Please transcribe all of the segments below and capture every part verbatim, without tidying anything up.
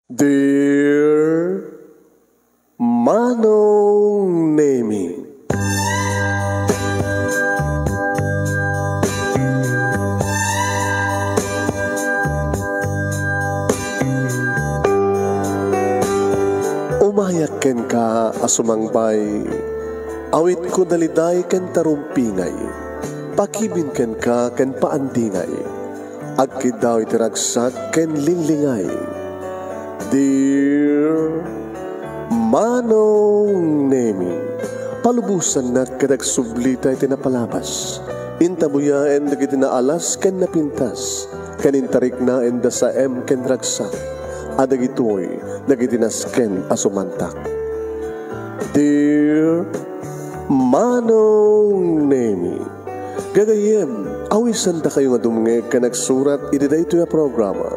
Dear Manong Nemi. Umayak kenka a sumangbay, awitko daliday ken tarumpingay, pakibin kenka ken paandingay. Agkiddaw iti ragsak ken linglingay. Dear Manong Nemi, palubosannak ket agsublita iti napalabas. Intabuyaen dagiti naalas ken napintas, ken intariknaen da saem ken ragsak. A dagitoy dagiti nasken a sumantak. Dear Manong Nemi, gagayyem, awisandakayo nga dumngeg ken agsurat iti daytoy a programa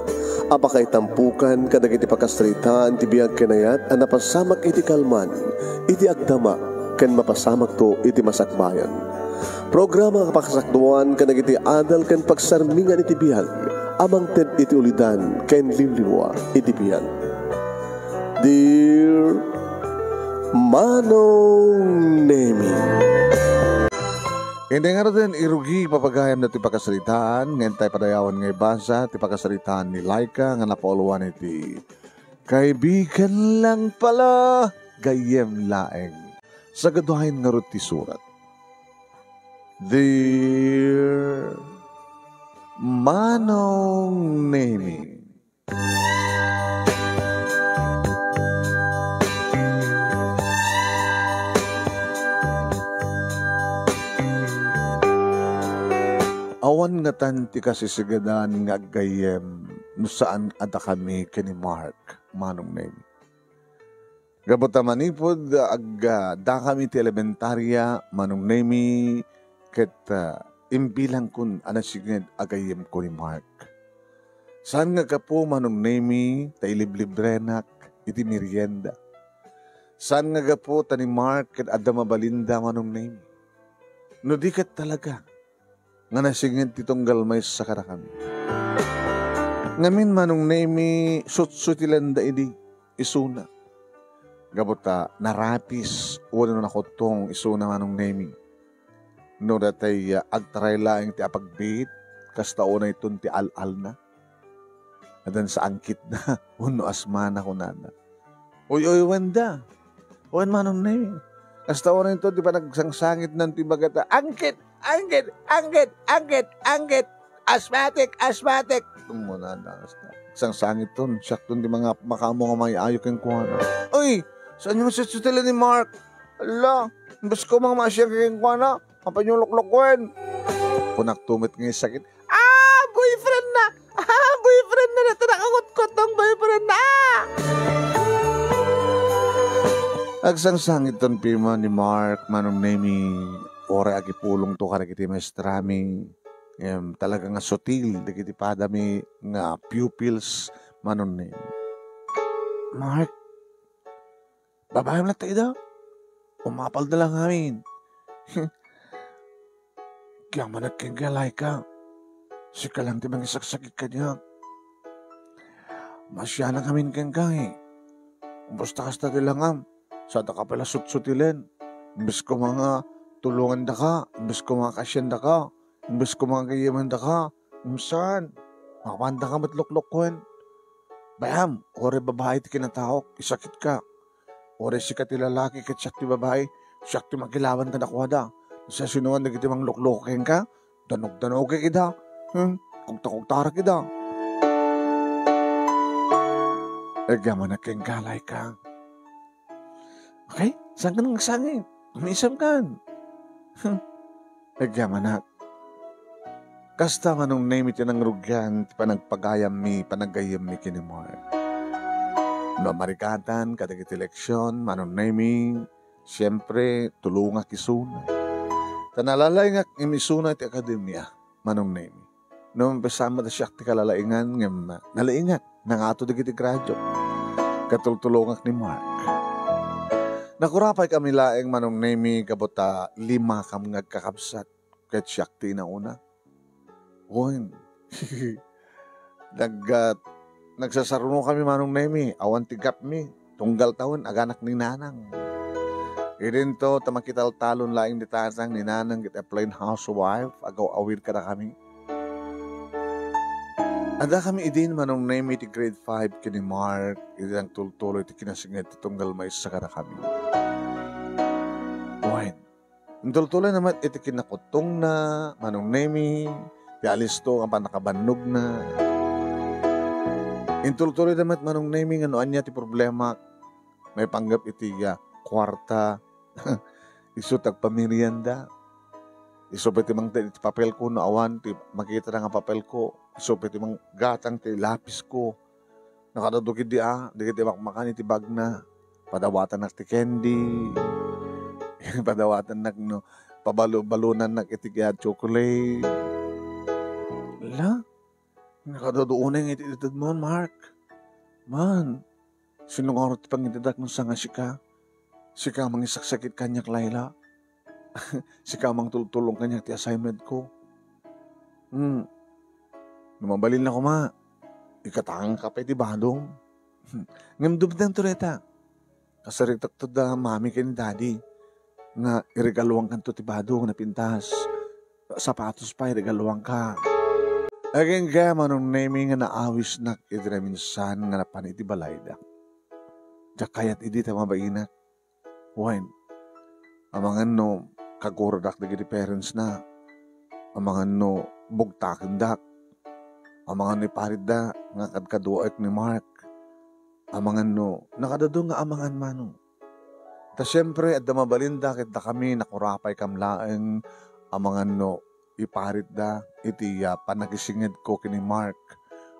a pakaitampukan kadagiti pakasaritaan ti biag ken ayat a napasamak iti kalman, iti agdama, ken mapasamakto iti masakbayan. Programa a pakasakduan kadagiti adal ken pagsarmingan iti biag a mangted iti ulidan ken liwliwa iti biag. Dear Manong Nemi. Indi ngaruden, irugi papagayam datoy pakasaritaan, ngem tay padayawan nga ibasa ti pakasaritaan ni Laika nga napauluan iti Kaibigan lang pala, gayyem laeng. Sagaduayen ngarud ti surat. Dear Manong Nemi. Awan ngatan ti kasisigedan nga aggayyem no saan a dakami ken ni Mark, Manong Nemi. Gapu ta manipud ag-, ah, dakami ti elementaria, Manong Nemi, ket, ah, imbilangkon a nasinged a gayyemko ni Mark. Saan nga gapu, Manong Nemi, ta iliblibrenak iti merienda. Saan nga gapu ta ni Mark ket adda mabalinda, Manong Nemi. No di ket talaga, nga nasinged ti tunggal maysa kadakami. Ngamin, Manong Nemi, sutsutilenda idi isuna. Gapu ta narapis wenno nakuttong isuna, Manong Nemi. No datay, ah, agtaray laeng ti apagbiit, kasta unayton ti al-alna. Adan sa angkitna, wenno asmana, kunana. Uy, uy, wen da. Wen, Manong Nemi. Kasta unayto ti panagsangsangitnan ti bagata. Angkit! Angkit! Angkit! Angkit! Angkit! Asthmatic! Asthmatic! Tumuna na, kasta. Sangsangitton, siakton ti mga makaammo nga maayayo kenkuana. Uy! Saan yung sutsutilenda ni Mark? Ala, imbes ko mga maasian kenkuana, apay yung luklukwen? Kunakto met nga sakit. Ah, boyfriend na! Ah, boyfriend na, nata nakangutkot tong boyfriend na! Agsangsangitton pay man ni Mark, Manong Nemi, uray agipulongto kadagiti maestrami. Em, talaga nga sutil dagiti padami nga pupils, Manong Nemi. Mark, babaem latta ida? Umapalda lang amin. Agyamanak kenka, Laika. Sika lang ti mangisaksakit kaniak. Maasianak amin kenka, eh. Basta kasta ti langam, sadaka pay la sutsutilen. Imbes ko mga tulongandaka, imbes ko mga kaasiandaka, imbes ko mga gayyemandaka, saan? Mapandaka met luklukwen. Bayam, uray babai ti kinataok, isakitka. Uray sika ti lalaki ket siak ti babai, siak ti makilaban kadakuada. Sasinoan dagiti manglukloko kenka? Danogdanogek ida. Hmm? Kugtakugtarak ida. Agyamanak kenka, Laika. Okay? Saan ka nang agsangit? Umisam kan. Hmm. Agyamanak. Kasta, Manong Nemi, ti nangrugian ti panagpagayammi, panaggayyemmi ken ni Mark. No marikatan kadagiti leksion, Manong Nemi, siempre, tulongak isuna. Ta nalalaingak ngem isuna ti akademia, Manong Nemi. No, mapasamak a siak ti kalalaingan, ngem nalaingak, nangato dagiti grado. Katultulongak ni Mark. Nakurapaykami laeng, Manong Nemi, gapu ta limakam nga agkakabsat. Ket siak ti inauna. Wen. Naggat-, Nagsasarunokami, Manong Nemi, awan ti gapmi, tunggal tawen, aganak ni Nanang. Idinto, ta makitaltalon laeng ni Tatang ni Nanang ket a plain housewife, agaw-awid kadakami. Addakami idin, Manong Nemi, ti grade five ken ni Mark, idi nagtultuloy ti kinasinged ti tunggal maysa kadakami. Wen, intultuloyna met iti kinakutongna, Manong Nemi, ti alisto nga pannakabannogna. Intultuloyna met, Manong Nemi, nga no ania ti problema, maipanggep iti, ah, kuarta. Isu ti agpamerienda. Isu pay ti mangted iti papelko no awan ti makitana nga papelko. Isu pay ti manggatang ti lapisko. Nakadado ketdi a, dagiti makmakan iti bagna. Padawatannak ti candy. Padawatannak no, pabalu-balunannak iti kaya chocolate. Ala, nakadado unay nga iti itedmo, Mark. Man, sino ngarud ti pangitedak no saan nga sika? Sika mangisaksakit kaniak, Laila. Sika mangtultulong kaniak ti assignment ko. Hmm. No mabalinna koma, ikatangka pay ti badom. Ngem dumtengto dayta. Kasaritaktod da mami ken daddy nga iregaluankanto ti badong nga napintas. Sapatos pay iregaluanka. Agingga, Manong Nemi, nga naawisnak iti naminsan nga napan iti balayda. Diak kayat idi ta mabainak. Wen, amangan no kaguradak dagiti parents na. Amangan no bugtakendak. Amangan no iparitda nga kadkaduaek ni Mark. Amangan no nakadado nga amangan, Manong. Ta siempre, adda mabalinda ket dakami, nakurapaykam laeng. Amangan no iparitda iti, ah, pannakisingedko ken ni Mark.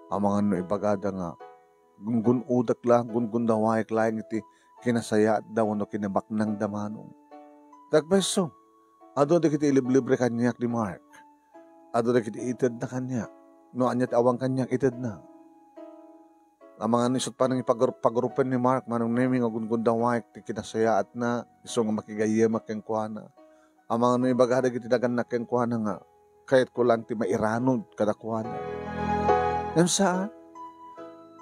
Amangan no ibagada nga gungun-odak la, gungundawaek laeng iti kinasayaatda wenno kinabaknangda, Manong. Tagpeso, adu dagiti iliblibre kaniak ni Mark. Adu dagiti itedna kaniak. No ania ti awan kaniak, itedna. Amangan isut panangipagur-, pagurupen ni Mark, Manong Nemi, nga gungundawaek ti kinasayaatna, isu nga makigayyemak kenkuana. Amangan no ibagada dagiti nagannak kenkuana nga kayatko laeng ti mairanod kadakuada. Ngem saan.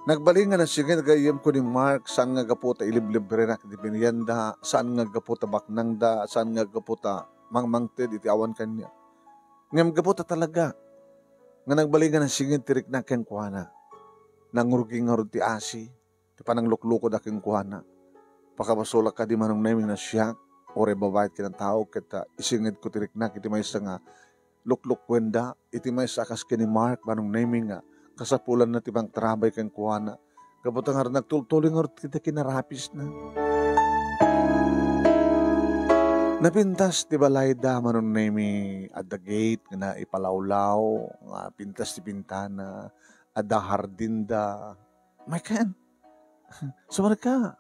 Nagbalin nga nasinged gayyemko ni Mark, saan nga gapu ta iliblibrenak iti merienda, saan nga gapu ta baknangda, saan nga gapu ta mangmangted iti awan kaniak. Ngem gapu ta talaga nga nagbalin nga nasinged ti riknak kenkuana. Nangrugi ngarud ti asi, ti panangluklukoda kenkuana. Pakabasolak kadi, Manong Nemi, no siak, uray babai ti kinatao, ket, ah, isingedko ti riknak iti maysa nga luklukuenda, iti maysa a kas ken ni Mark, Manong Nemi, nga kasapulanna ti mangtrabay kenkuana. Gapu ta ngarud, nagtultuloy ngarud ti kinarapisna. Napintas ti balayda, Manong Nemi, adda gate nga naipalawlaw, nga pintas ti bintana, adda hardinda. Maikkan. Sumarka.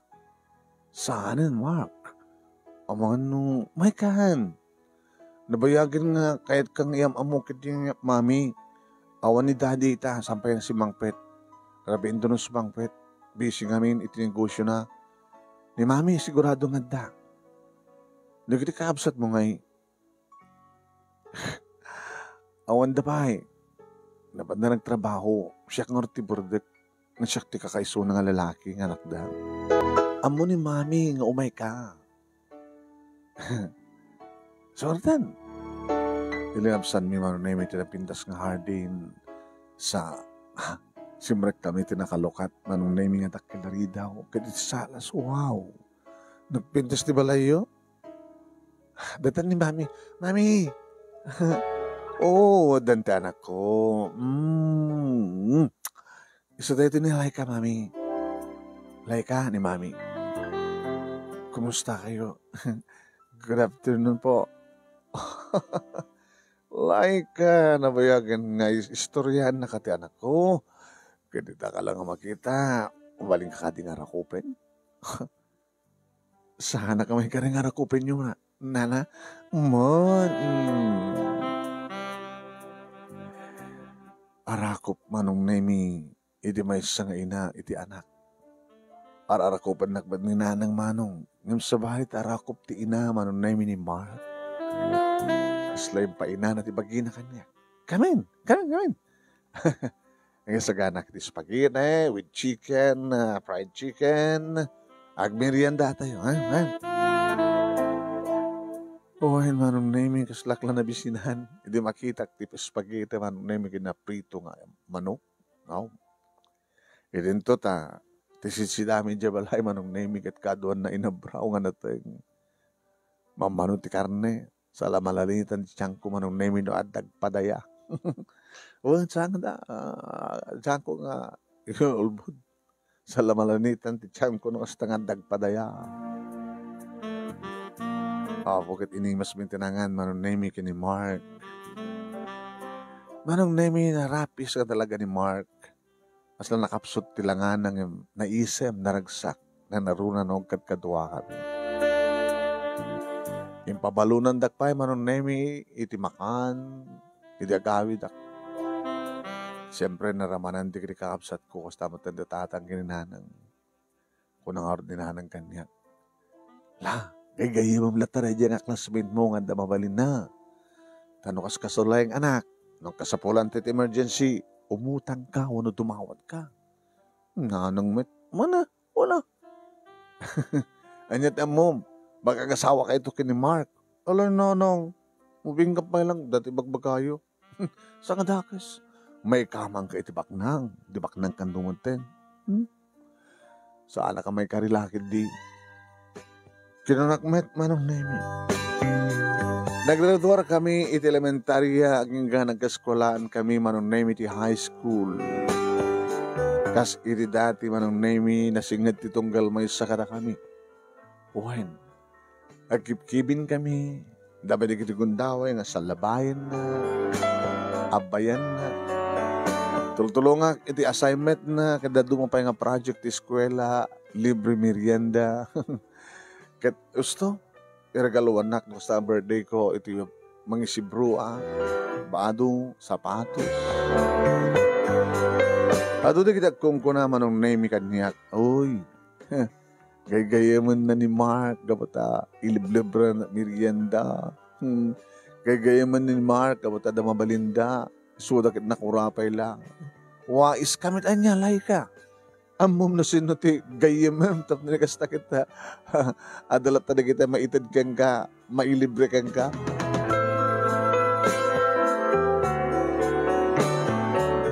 Saanen, Mark. Amangan no maikkan. Nabayagen nga kayatka nga iyam-ammo ket ni Mami. Awan ni Daddy ita, saan pay simmangpet. Rabiinto no sumangpet. Busy ngamin iti negosiona. Ni Mami, sigurado nga adda. Dagiti kakabsatmo ngay, awan da pay. Napanda nagtrabaho. Siak ngarud ti burdek. Nga siak ti kakaisuna nga lalaki nga anakda. Ammo ni Mami nga umayka. Suartan. Ilinabsanmi, Manong Nemi, ti napintas nga hardin sa, ha, simrek kami ti nakalukat, Manong Nemi, nga dakkel a ridaw. Ket iti salas, wow. Nagpintas ti balayyo. Datan ni Mami. Mami! Oo, addan ti anakko. Mm. Isu daytoy ni Laika, Mami. Laika ni Mami. Kumusta kayo? Good afternoon po. Laika, nabayagen nga is-, istoryaanna ka ti anakko. Ket dita ka lang a makita. Umaling ka kadi nga rakupen? Saanak a maikari nga rakupenyo, na-, nana? Mon, mm. Arakop, Manong Nemi, idi maysa nga ina iti anak. Ar-arakupennak met ni Nanang, Manong, ngem sabali ta arakop ti ina, Manong Nemi, ni Mark. Kasla impainana ti bagina kaniak. Kamin, kamin, kamin. Nagasaganak ti spaghetti with chicken, ah, fried chicken. Agmerienda tayo, ha? Ha? Wen, Manong Nemi, kaslak la nabisinan. Idi makitak ti spaghetti, Manong Nemi, kinaprito nga manok. Aw. Idinto ta, ti sidsidami idiay balay, Manong Nemi, ket kaduanna inabraw nga nateng. Mammano ti karne, sala malanitan ti tianko, Manong Nemi, no adda agpadaya. Wen, saan da, ah, tianko nga ulbod. Sala malanitan ti tianko no kasta nga adda agpadaya. Apo ket inimas mi ti nangan, Manong Nemi, ken ni Mark. Manong Nemi, narapis nga talaga ni Mark. Kasla nakapsut ti langana ngem naisem, naragsak, nanaruna no agkadkaduakami. Impabalonandak pay, Manong Nemi, iti makan, iti agawidak. Siempre, naramanan ti kakabsatko, kasta met ti tatang ken ni nanang. Kuna ngarud ni nanang kaniak, "La, gaygayemem latta daydiay nga classmate mo nga adda mabalinna. Ta no kas kasulay nga anak, no kasapulan ti emergency, umutangka wenno dumawatka." Nanang met, "Mana, wala." "Ania ti ammom? Baka agasawa kayto ken ni Mark." "Ala, nanang, mabingka pay lang, dati bagbagayo." Saan nga dakes? Maikamangka iti baknang, di baknang kandumonten. Hmm? Saan a ka maikarila ketdi. Kinanak met, Manong Nemi. Naggraduar kami iti elementaria, agingga nagkaeskuelaan kami, Manong Nemi, ti high school. Kas iti dati, Manong Nemi, nasinged ti tunggal maysa kadakami. Wen, agkibkibin kami, dagiti gundaway nga sallabayenna, abbayanna. Tultulongak iti assignmentna, ket dadduma pay nga project ti eskuela, libre merienda. Ket usto, iregaluannak no kasta birthday ko iti mangisibroa, bado, sapatos. Adu dagiti agkunkuna, Manong Nemi, kaniak, "Uy, gaygayemenna ni Mark gapu ta iliblibrana merienda. Hmm. Gaygayemenna ni Mark gapu ta adda mabalinda. Isuda ket nakurapay lang." Wais ka met ania, Laika. Ammom no sino ti gayyemem tapno kasta ket, adda latta dagiti maited kenka, mailibre kenka.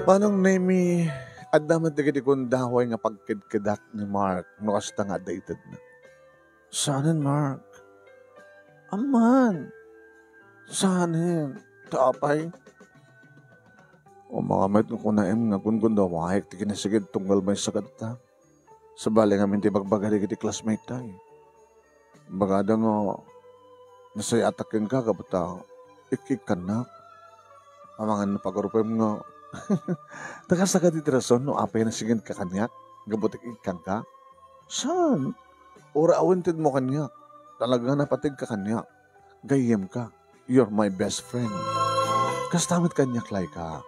Manong Nemi, adda met dagiti gundaway nga pagkedkedak ni Mark no kasta nga adda itedna. Saanen, Mark? Amman. Saanen? Ta apay? O, makamet nga kunaem nga gundawayek ti kinasiged tunggal maysa kasta. Sabali ngamin ti bagbaga dagiti classmate tay. Bagada nga nasayatak kenka gapu ta ik-ikkannak. Amangan no pagarupem nga, ta kasta kadi ti rason no apay nasigedka kaniak gapu ta ik-ikkanka? Saan? Uray awan itedmo kaniak. Talaga napategka kaniak. Gayyemka. You're my best friend. Kasta met kaniak, Laika.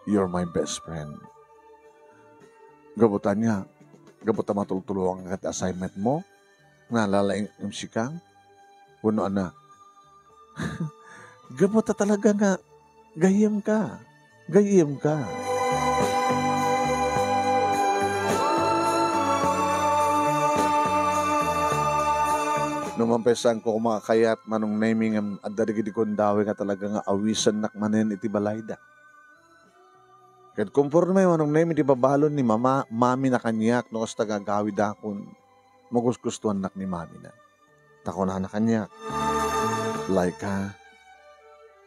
You're my best friend. Gapu ta ania, gapu ta matultulonganka iti assignment mo, nalalaing M C ka, wenno ania? Gapu ta talaga nga gayyemka. Gayyemka. No man pay saanko koma a kayat, Manong Nemi, ngem adda dagiti gundaway nga talaga nga awisennak manen iti balayda. Ket konforme, Manong Nemi, ti ibabalon ni mama, mamina kaniak no kasta nga agawidakon, magustuannak ni mamina. Ta kunana kaniak, "Laika,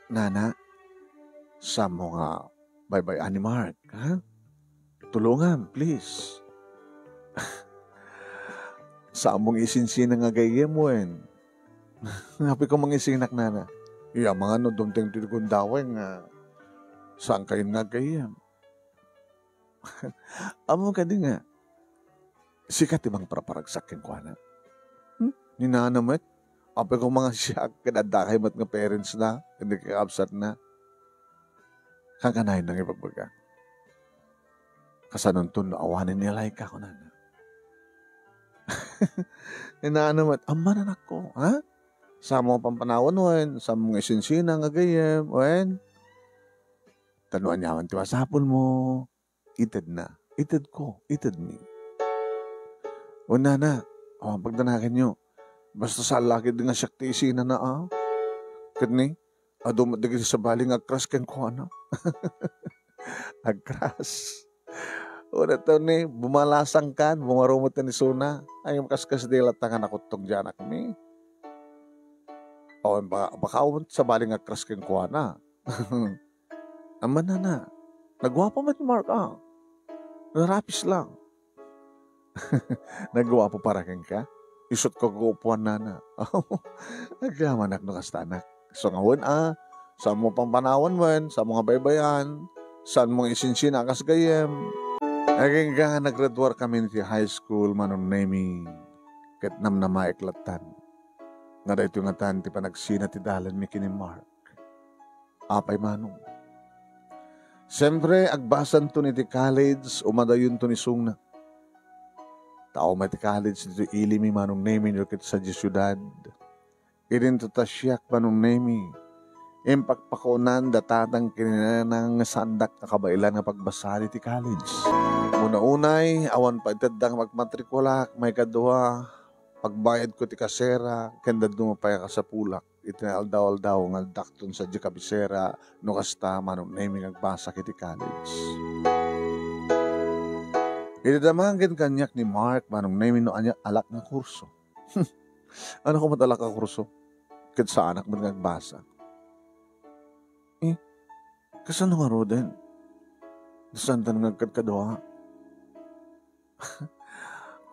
nana, saanmo nga baybay-an ni Mark, ha? Tulongam, please." "Saanmo nga isinsina nga gayyem wen?" "Apay koma nga isinak, nana?" "Iya, amangan no dumteng ti gundaway nga saankayon nga aggayyem." "Ammom kadi nga sika ti mangparaparagsak kenkuana?" Hmm? Ni nana met, "Apay koma nga siak ket addakay met nga parents na, ken kakabsatna?" Kankanayon nga ibagbaga. "Kasanonton no awanen ni Laika?" kunana. Ni nana met, "Amman, anakko, ha? Saanmo nga pampanawen wen, saanmo nga isinsina nga gayyem, wen? Ta no aniaman ti masapulmo, itedna. Itedko, itedmi. O nana, awan pagdanaganyo. Basta saan la ketdi nga siak ti isinana, a. Ket ni, adu met dagiti sabali nga agkras kenkuana. Agkras. Una to ni, bumalasangkan, bumarumet ni isuna. Ay, makaskasdi latta nga nakuttong diay anakmi. O, ba-, baka awan sabali nga agkras kenkuana. Amanana, naguapo met ni Mark, a. Narapis lang. Naguapo para kenka? Isut' ko guapuan, nana. Agyamanak no kasta, anak. So, ngawen, a, saanmo pampanawan wen, saanmo nga baybay-an, saanmo nga isinsina a kas gayyem. Agingga, naggraduar kami ti high school, Manong Nemi. Ket namnamaek lattan nga daytoy ngatan ti panagsina ti dalanmi ken ni Mark. Apay, Manong? Siempre, agbasanton iti college, umadayonton isuna. Tao met ti college ditoy ilimi, Manong Nemi, no ket sadiay siudad. Idinto ta siak, Manong Nemi, impakpakunan da tatang ken ni nana nga saandak a kabaelan nga pagbasaan iti college. Una-unay, awan pay itedda nga pagmatrikulak, maikadua, pagbayadko ti kasera, ken dadduma pay a kasapulak iti naaldaw-aldaw nga addakton sadiay kabisera no kasta, Manong Nemi, nga agbasak iti college. Idi damagek kaniak ni Mark, Manong Nemi, no ania alak nga kurso. Ania koma ti alak nga kurso? Ket saanak met nga agbasa. Eh, kasano ngaruden? Saantan nga agkadkadua?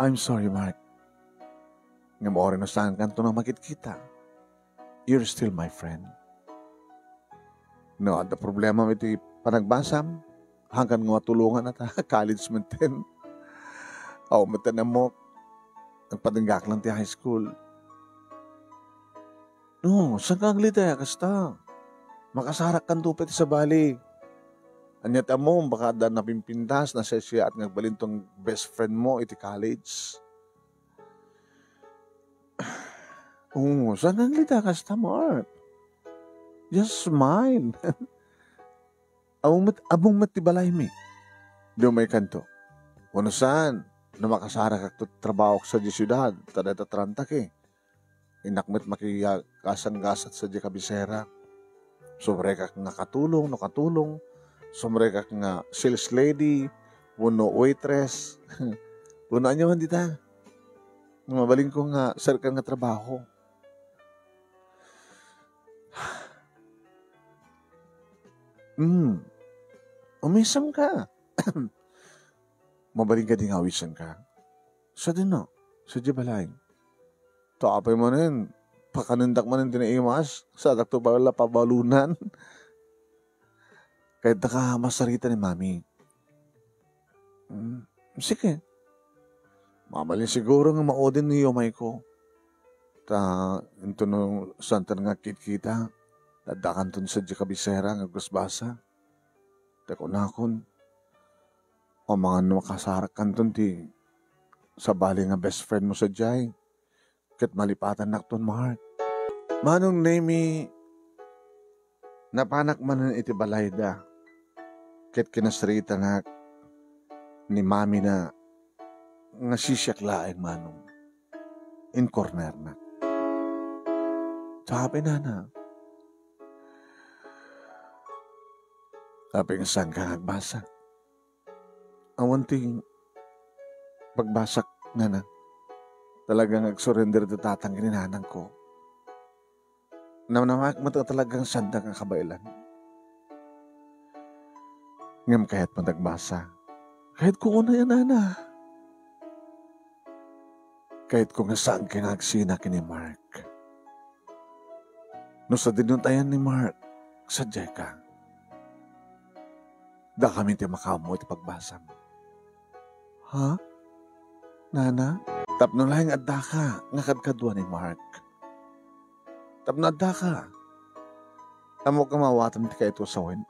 I'm sorry, Mark. Ngem uray no saankanto nga makitkita, you're still my friend. No adda problemam iti panagbasam, haankan nga matulongan ta college metten. Aw, metten ammok, nagpatinggak lang ti high school. No, saanka nga aglitay a kasta? Makasarakkanto pay iti sabali. Ania ti ammom, baka adda napimpintas, nasisiyaat nga agbalinton best friend mo iti college. Oo, saanka nga aglitay a kasta, Mark? Just smile. Ammom met, ammom met ti balaymi. Di umaykanto. Wenno saan, no makasarakakto ti trabahok sadiay siudad, ta dayta trantak, eh. Innak met makikasanggasat sadiay kabisera. Sumrekak nga katulong, no katulong. Sumrekak nga sales lady, wenno waitress. Wenno ania man dita. Mabalinko nga serkan nga trabaho. Hmm. Umisemka. Mabalin kadi nga awisenka? Sadino? Sadiay balay. Ta apay manen, pakanendak manen ti naimas, saandak to pay la pabalunan. Kayatdaka masarita ni Mami. Hmm, sige. Mabalin siguro nga maudin ni umayko. Ta, inton no saantan nga agkitkita, addakanton sadiay kabisera nga agbasbasa. Ta kunakon, amangan no makasarakkanton ti sabali nga best friend mo sadiay. Ket malipatannakton, Mark. Manong Nemi, napanak manen iti balayda. Ket kinasaritanak ni Mami na nga sisiak laeng, Manong. Inkornernak. Sabi, Nana. Apay nga saanka nga agbasa? Awan ti pagbasak, nana. Talaga nga agsurrender ti tatang ken ni nanangko. Namnamaak met a talaga nga saandak nga kabaelan. Ngem kayatmo nga agbasa. Kayatko unay a, nana. Kayatko nga saanka nga agsina ken ni Mark. No sadino ti ayan ni Mark, sadiayka. Dakami ti makaammo iti pagbasam. Ha? Nana? Tapno laeng addaka nga kadkadua ni Mark. Tapno addaka, ammok nga maawatam ti kayatko a sawen.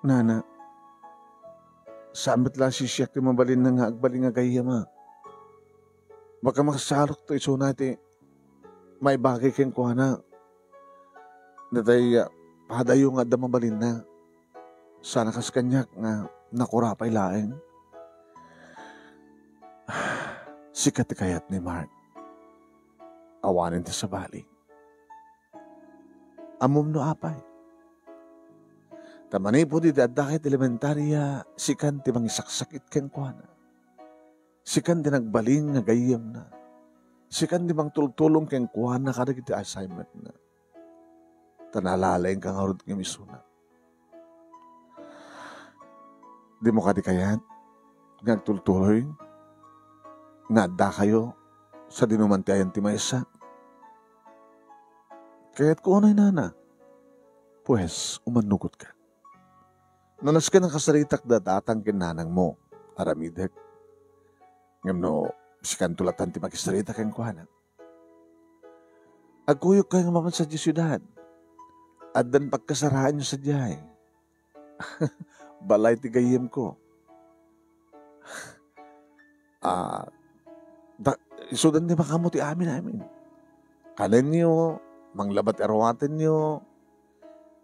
Nana, saan met la a sisiak ti mabalinna nga agbalin nga gayyema. Baka makasalokto isuna ti maibagay kenkuana. Datay, ah, padayo nga adda mabalinna. Saan a kas kaniak nga nakurapay laeng. Sika ti kayat ni Mark. Awanen ti sabali. Ammom no apay? Ta manipud iti adda ket elementaria, sikan ti mangisaksakit kenkuana. Sikan ti nagbalin nga gayyemna. Sikan ti mangtultulong kenkuana kadagiti assignmentna. Ta nalalaingka ngarud ngem isuna. Dimo kadi kayat nga agtultuloy nga addakayo sadino man ti ayan ti maysa? Kayatko unay, nana. Pues, umannugotka. No nasken a kasaritak da tatang ken nanangmo, aramidek. Ngem no sikanto latta ti makisarita kenkuana, agkuyogkayo nga mapan sadiay siudad. Addan pagkasaraanyo sadiay. Balay ti gayyemko. Ah, da, isudan ti makaammo ti amin-amin. Kanenyo, manglabat aruatenyo,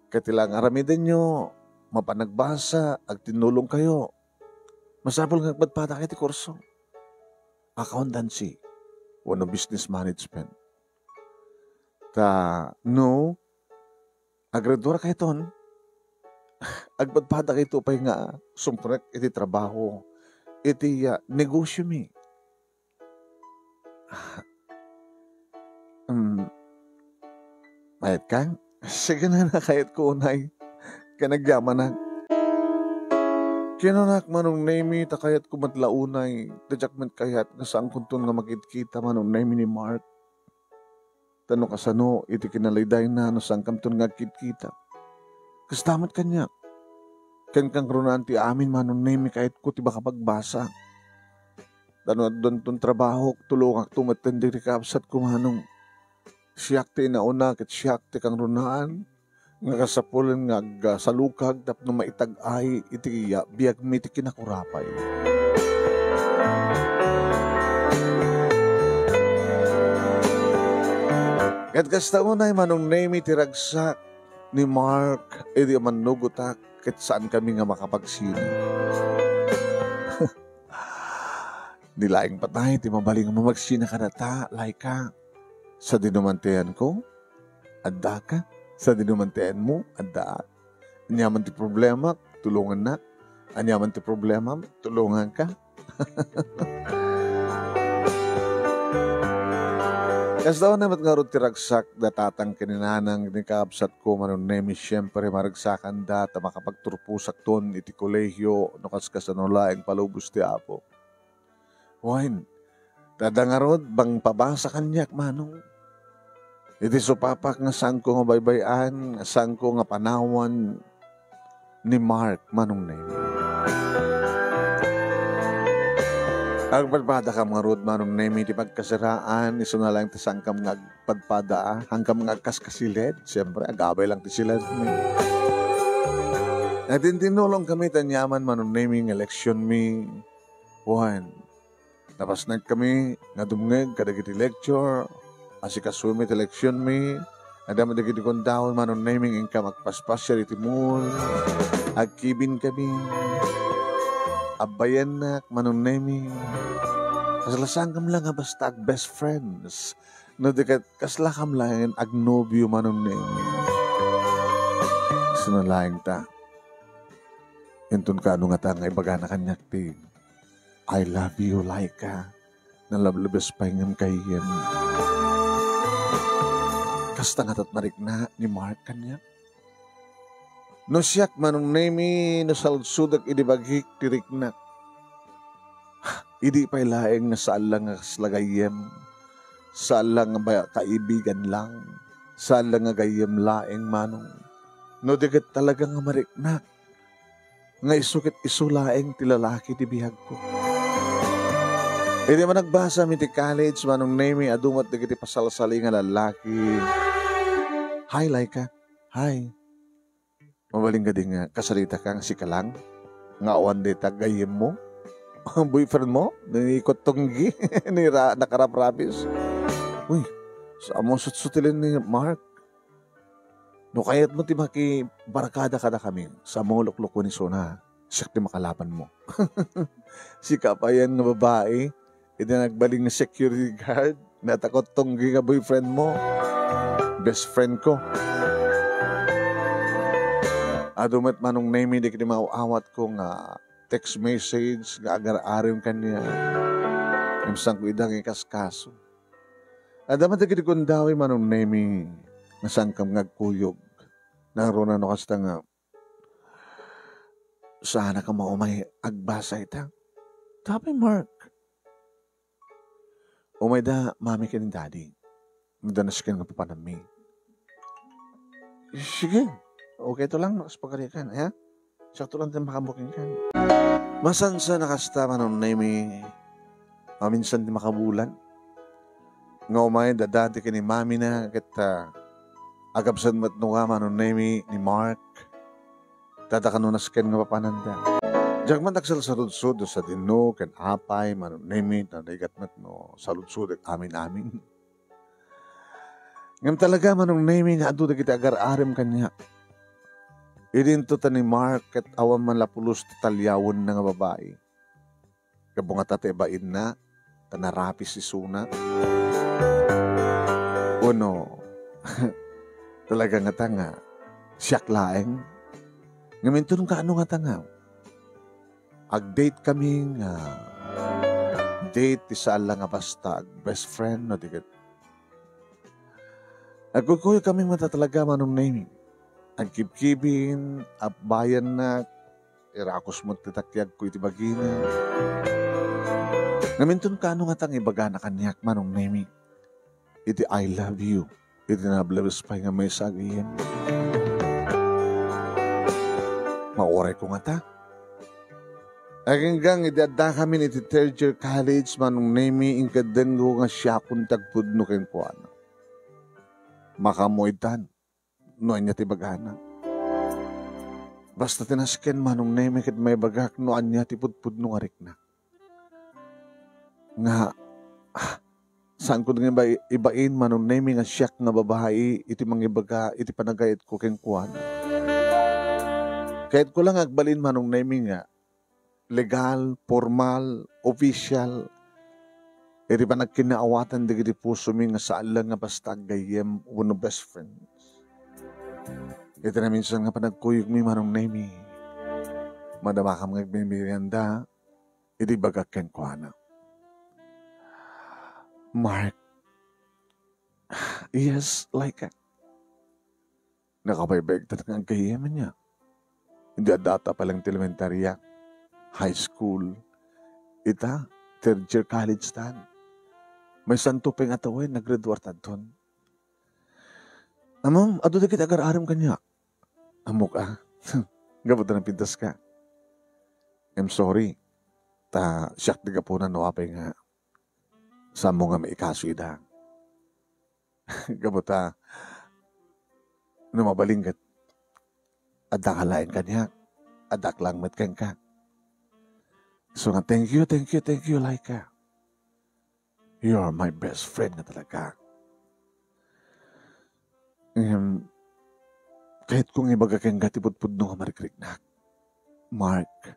ket ti laeng aramidenyo, mapan agbasa, agtinnulongkayo. Masapul nga agpadpadakayo ti kurso. Accountancy wenno business management. Ta no aggraduarkayton, agpadpadakayto pay nga sumrek iti trabaho iti, ah, negosiomi. Hmm. Kayatka? Sige, nana, kayatko unay. Ken agyamanak. Kinanak, Manong Nemy, ta kayatko met la unay. Ta diak met kayat nga saankonton nga makitkita, Manong Nemy, ni Mark. Ta no kasano iti kinalaydayna no saankamton nga agkitkita. Kasta met kaniak. Ken kangrunaan ti amin, Manong Nemy, kayatko ti makapagbasa. Ta no addanton trabahok, tulongakto metten dagiti kakabsatko, Manong. Siak ti inauna ket siak ti kangrunaan nga kasapulen nga agsalukag tapno maitag-ay iti biagmi ti kinakurapay. Ket kasta unay, Manong Nemy, ti ragsak ni Mark idi mannugotak ket saankami nga makapagsina. Ni laeng patay ti mabalin nga mamagsina kadata, Laika. Sadino man ti ayanko, addaka. Sadino man ti ayanmo, addaak. Aniaman ti problemak, tulongannak. Aniaman ti problemam, tulonganka. Kasta unay met ngarud ti ragsak da tatang ken ni nanang ni kakabsatko, Manong Nemy, siempre, maragsakanda ta makapagturposakton iti kolehio no kaskasano laeng palubos ti Apo. Wen, ta adda ngarud mangpabasa kaniak, Manong. Iti supapak nga saanko nga baybay-an, nga saanko nga panawan ni Mark, Manong Nemy. Agpadpadakam ngarud, Manong Nemy, ti pagkasiraan, isuna laeng ti saankam nga agpadpada, a, saankam nga agkaskasiled, siempre, agabay lang ti siled. Nagtintinnulongkami ta aniaman, Manong Nemy, nga leksionmi. Wen, napasnekami nga dumngeg kadagiti lecture, asikasomi ti leksionmi, adda met dagiti kundaon, Manong Nemy, nga inkam agpaspasiar iti mall, agkibinkami, abbayannak, Manong Nemy. Kasla saankam la nga basta ag-best friends, no di ket kaslakam laeng agnobio, Manong Nemy. Isuna laeng ta. Inton kaano ngata nga ibagana kaniak ti "I love you, Laika. Nalablabes pay ngem gayyem." Kasta ngata't mariknak ni Mark kaniak. No siak, Manong Nemy, no saludsodek idi bagik ti riknak, idi pay laeng nga saan la nga kasla gayyem, saan la nga ba-, kaibigan lang, saan la nga gayyem laeng, Manong. No di ket talaga nga mariknak, nga isu ket isu laeng ti lalaki ti biagko. Idi managbasami ti college, Manong Nemy, adu met dagiti pasalsali nga lalaki. Hi, Laika. Hi. Mabalin kadi nga kasaritak nga sika lang? Nga awan dayta gayyemmo? Boyfriendmo? Ni Kutonggi? Ni Ra-, Nakarap Rapis? Uy, samo sutsutilen ni Mark. No kayatmo ti makibarkada kadakami, samo luklukon isuna. Siak ti makalabanmo. Sika pay nga babai, iti nagbalin nga security guard, natakot tunggi nga boyfriend mo. Best friend ko. Adu met Manong Nemi dagiti maaw-awatko nga text message nga agar-arem kaniak. Ngem saanko ida nga ikaskaso. Adda met dagiti gundaway Manong Nemi nga saankam nga agkuyog. Nangruna no kasta nga, "Saanak a maumay agbasa ita?" Tapay Mark. Umayda mami ken daddy. Adda nasken nga papananmi. Sige. Okay to lang, no, kas pagarikan, ha? Sakto lang ti makabuking kan. Masansa na kasta Manong Nemi. Maminsan ti makabulan. Nga umay da daddy ken ni mami na ket, ah, agabsat met no nga Manong Nemi ni Mark. Tata kano nasken nga papananda. Diak man agsalsaludsod no sadino ken apay Manong Nemi, ta naigat met no saludsodek amin-amin. Ngem talaga Manong Nemi nga adu dagiti agar-arem kaniak. Idinto ta ni Mark ket awan man la pulos ti taliawenna nga babai. Gapu ngata ti ibainna, ta narapis isuna. Wenno, talaga ngata nga siak laeng? Ngem inton kaano ngata nga ag-date kami nga date ti saan la nga basta ag-best friend no di ket agkuykuyogkami ngata talaga Manong Nemi. Agkibkibin, apbayannak, irakus met ti takiagko iti bagina. Ngem inton kaano ngata nga ibagana kaniak Manong Nemi iti I love you, iti nalablabes pay nga maysa a gayyem. Maurayko ngata. Aginggang idi addakamin iti third year college Manong Nemi, inkeddengko nga siakon ti agpudno kenkuana. Makaammo itan no ania ti ibagana. Basta ti nasken Manong Nemi ket maibagak no ania ti pudpudno nga rikna. Nga, ah, saanko nga iba-, ibain Manong Nemi nga siak nga babai iti mangibaga iti panagayatko kenkuana. Kayatko lang agbalin Manong Nemi nga legal, formal, official, iti panagkinnaawatan dagiti pusomi nga saan la nga basta aggayyem wenno best friends. Iti naminsan nga panagkuyogmi Manong Nemi, madamakam nga agmemerienda, idi ibagak kenkuana. Mark, yes, Laika. Nakabaybay ta nga aggayyem ania. Idi addata pa lang ti elementarya, high school, ita, third year college tan. Maysanto pay nga tawen, naggraduar tadton. Ammom, adu dagiti agar-arem kaniak. Ammok a. Gapu ta nagpintas ka. I'm sorry. Ta siak ti gapuna no apay nga saanmo nga maikaso ida. Gapu ta, no mabalin ket, adda ka laeng kaniak, addak lang met kenka. So nga, thank you, thank you, thank you, Laika. You are my best friend nga talaga. Ngem, kayatko nga ibaga kenka ti pudpudno nga marikriknak. Mark,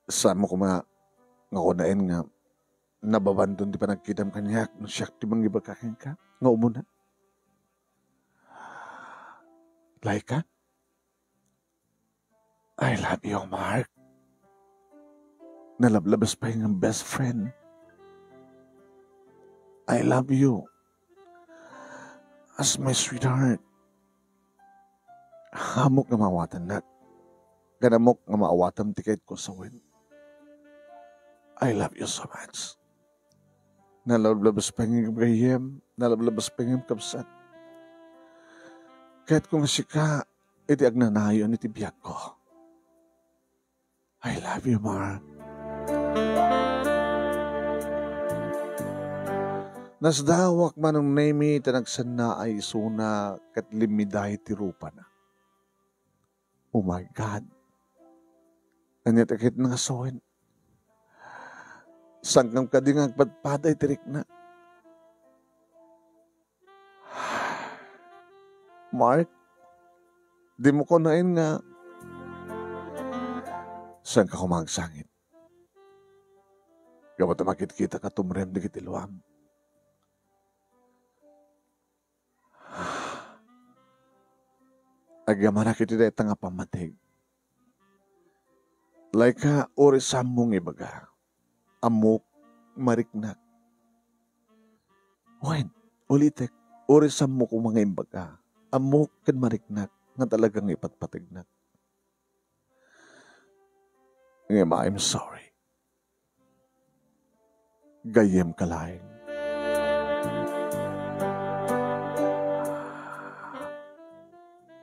saanmo koma nga kunaen nga nababandon ti panagkitam kaniak no siak ti mangibaga kenka nga umuna. Laika, I love you, Mark. Nalablabas pay nga best friend. I love you as my sweetheart. Ammok nga maawatannak. Ngem ammok nga maawatam ti kayatko a sawen. I love you so much. Nalablabas pay nga gayyem, nalablabas pay nga kabsat. Kayatko nga sika iti agnanayon iti biagko. I love you, Mark. Nasdaawak Manong Nemi ta nagsannaay isuna ket limmiday ti rupana. Oh my God. Ania ti kayatna nga sawen? Saankam kadi nga agpadpada iti rikna? Mark, dimo kunaen nga Saanka koma agsangit? Gapu ta makitkitaka tumrem dagiti luam. Agyamanak iti dayta nga pammateg. Laika, uray saanmo nga ibaga, "Ammok, mariknak." Wen, ulitek, uray saanmo koma nga imbaga, "Ammok ken mariknak nga talaga nga ipatpategnak." Ngem, I'm sorry. Gayyemka laeng.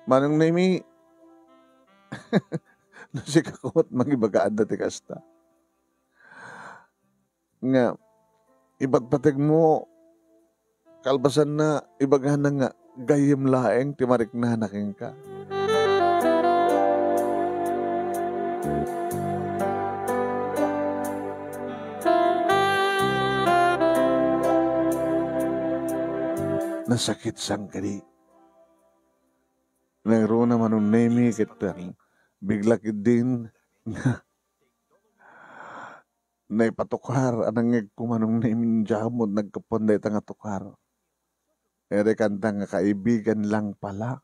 Manong Nemi, no sika koma mangibaga adda ti kasta. Nga, ipatpategmo, kalpasanna, ibagana nga gayyem laeng ti mariknana kenka. Nasakit saan kadi. Nangruna Manong Nemi ket, ah, bigla ketdin nga naipatukar a nangngegko Manong Nemi idiay ammo, naggapuan dayta nga tukar. Iri kanta nga kaibigan lang pala.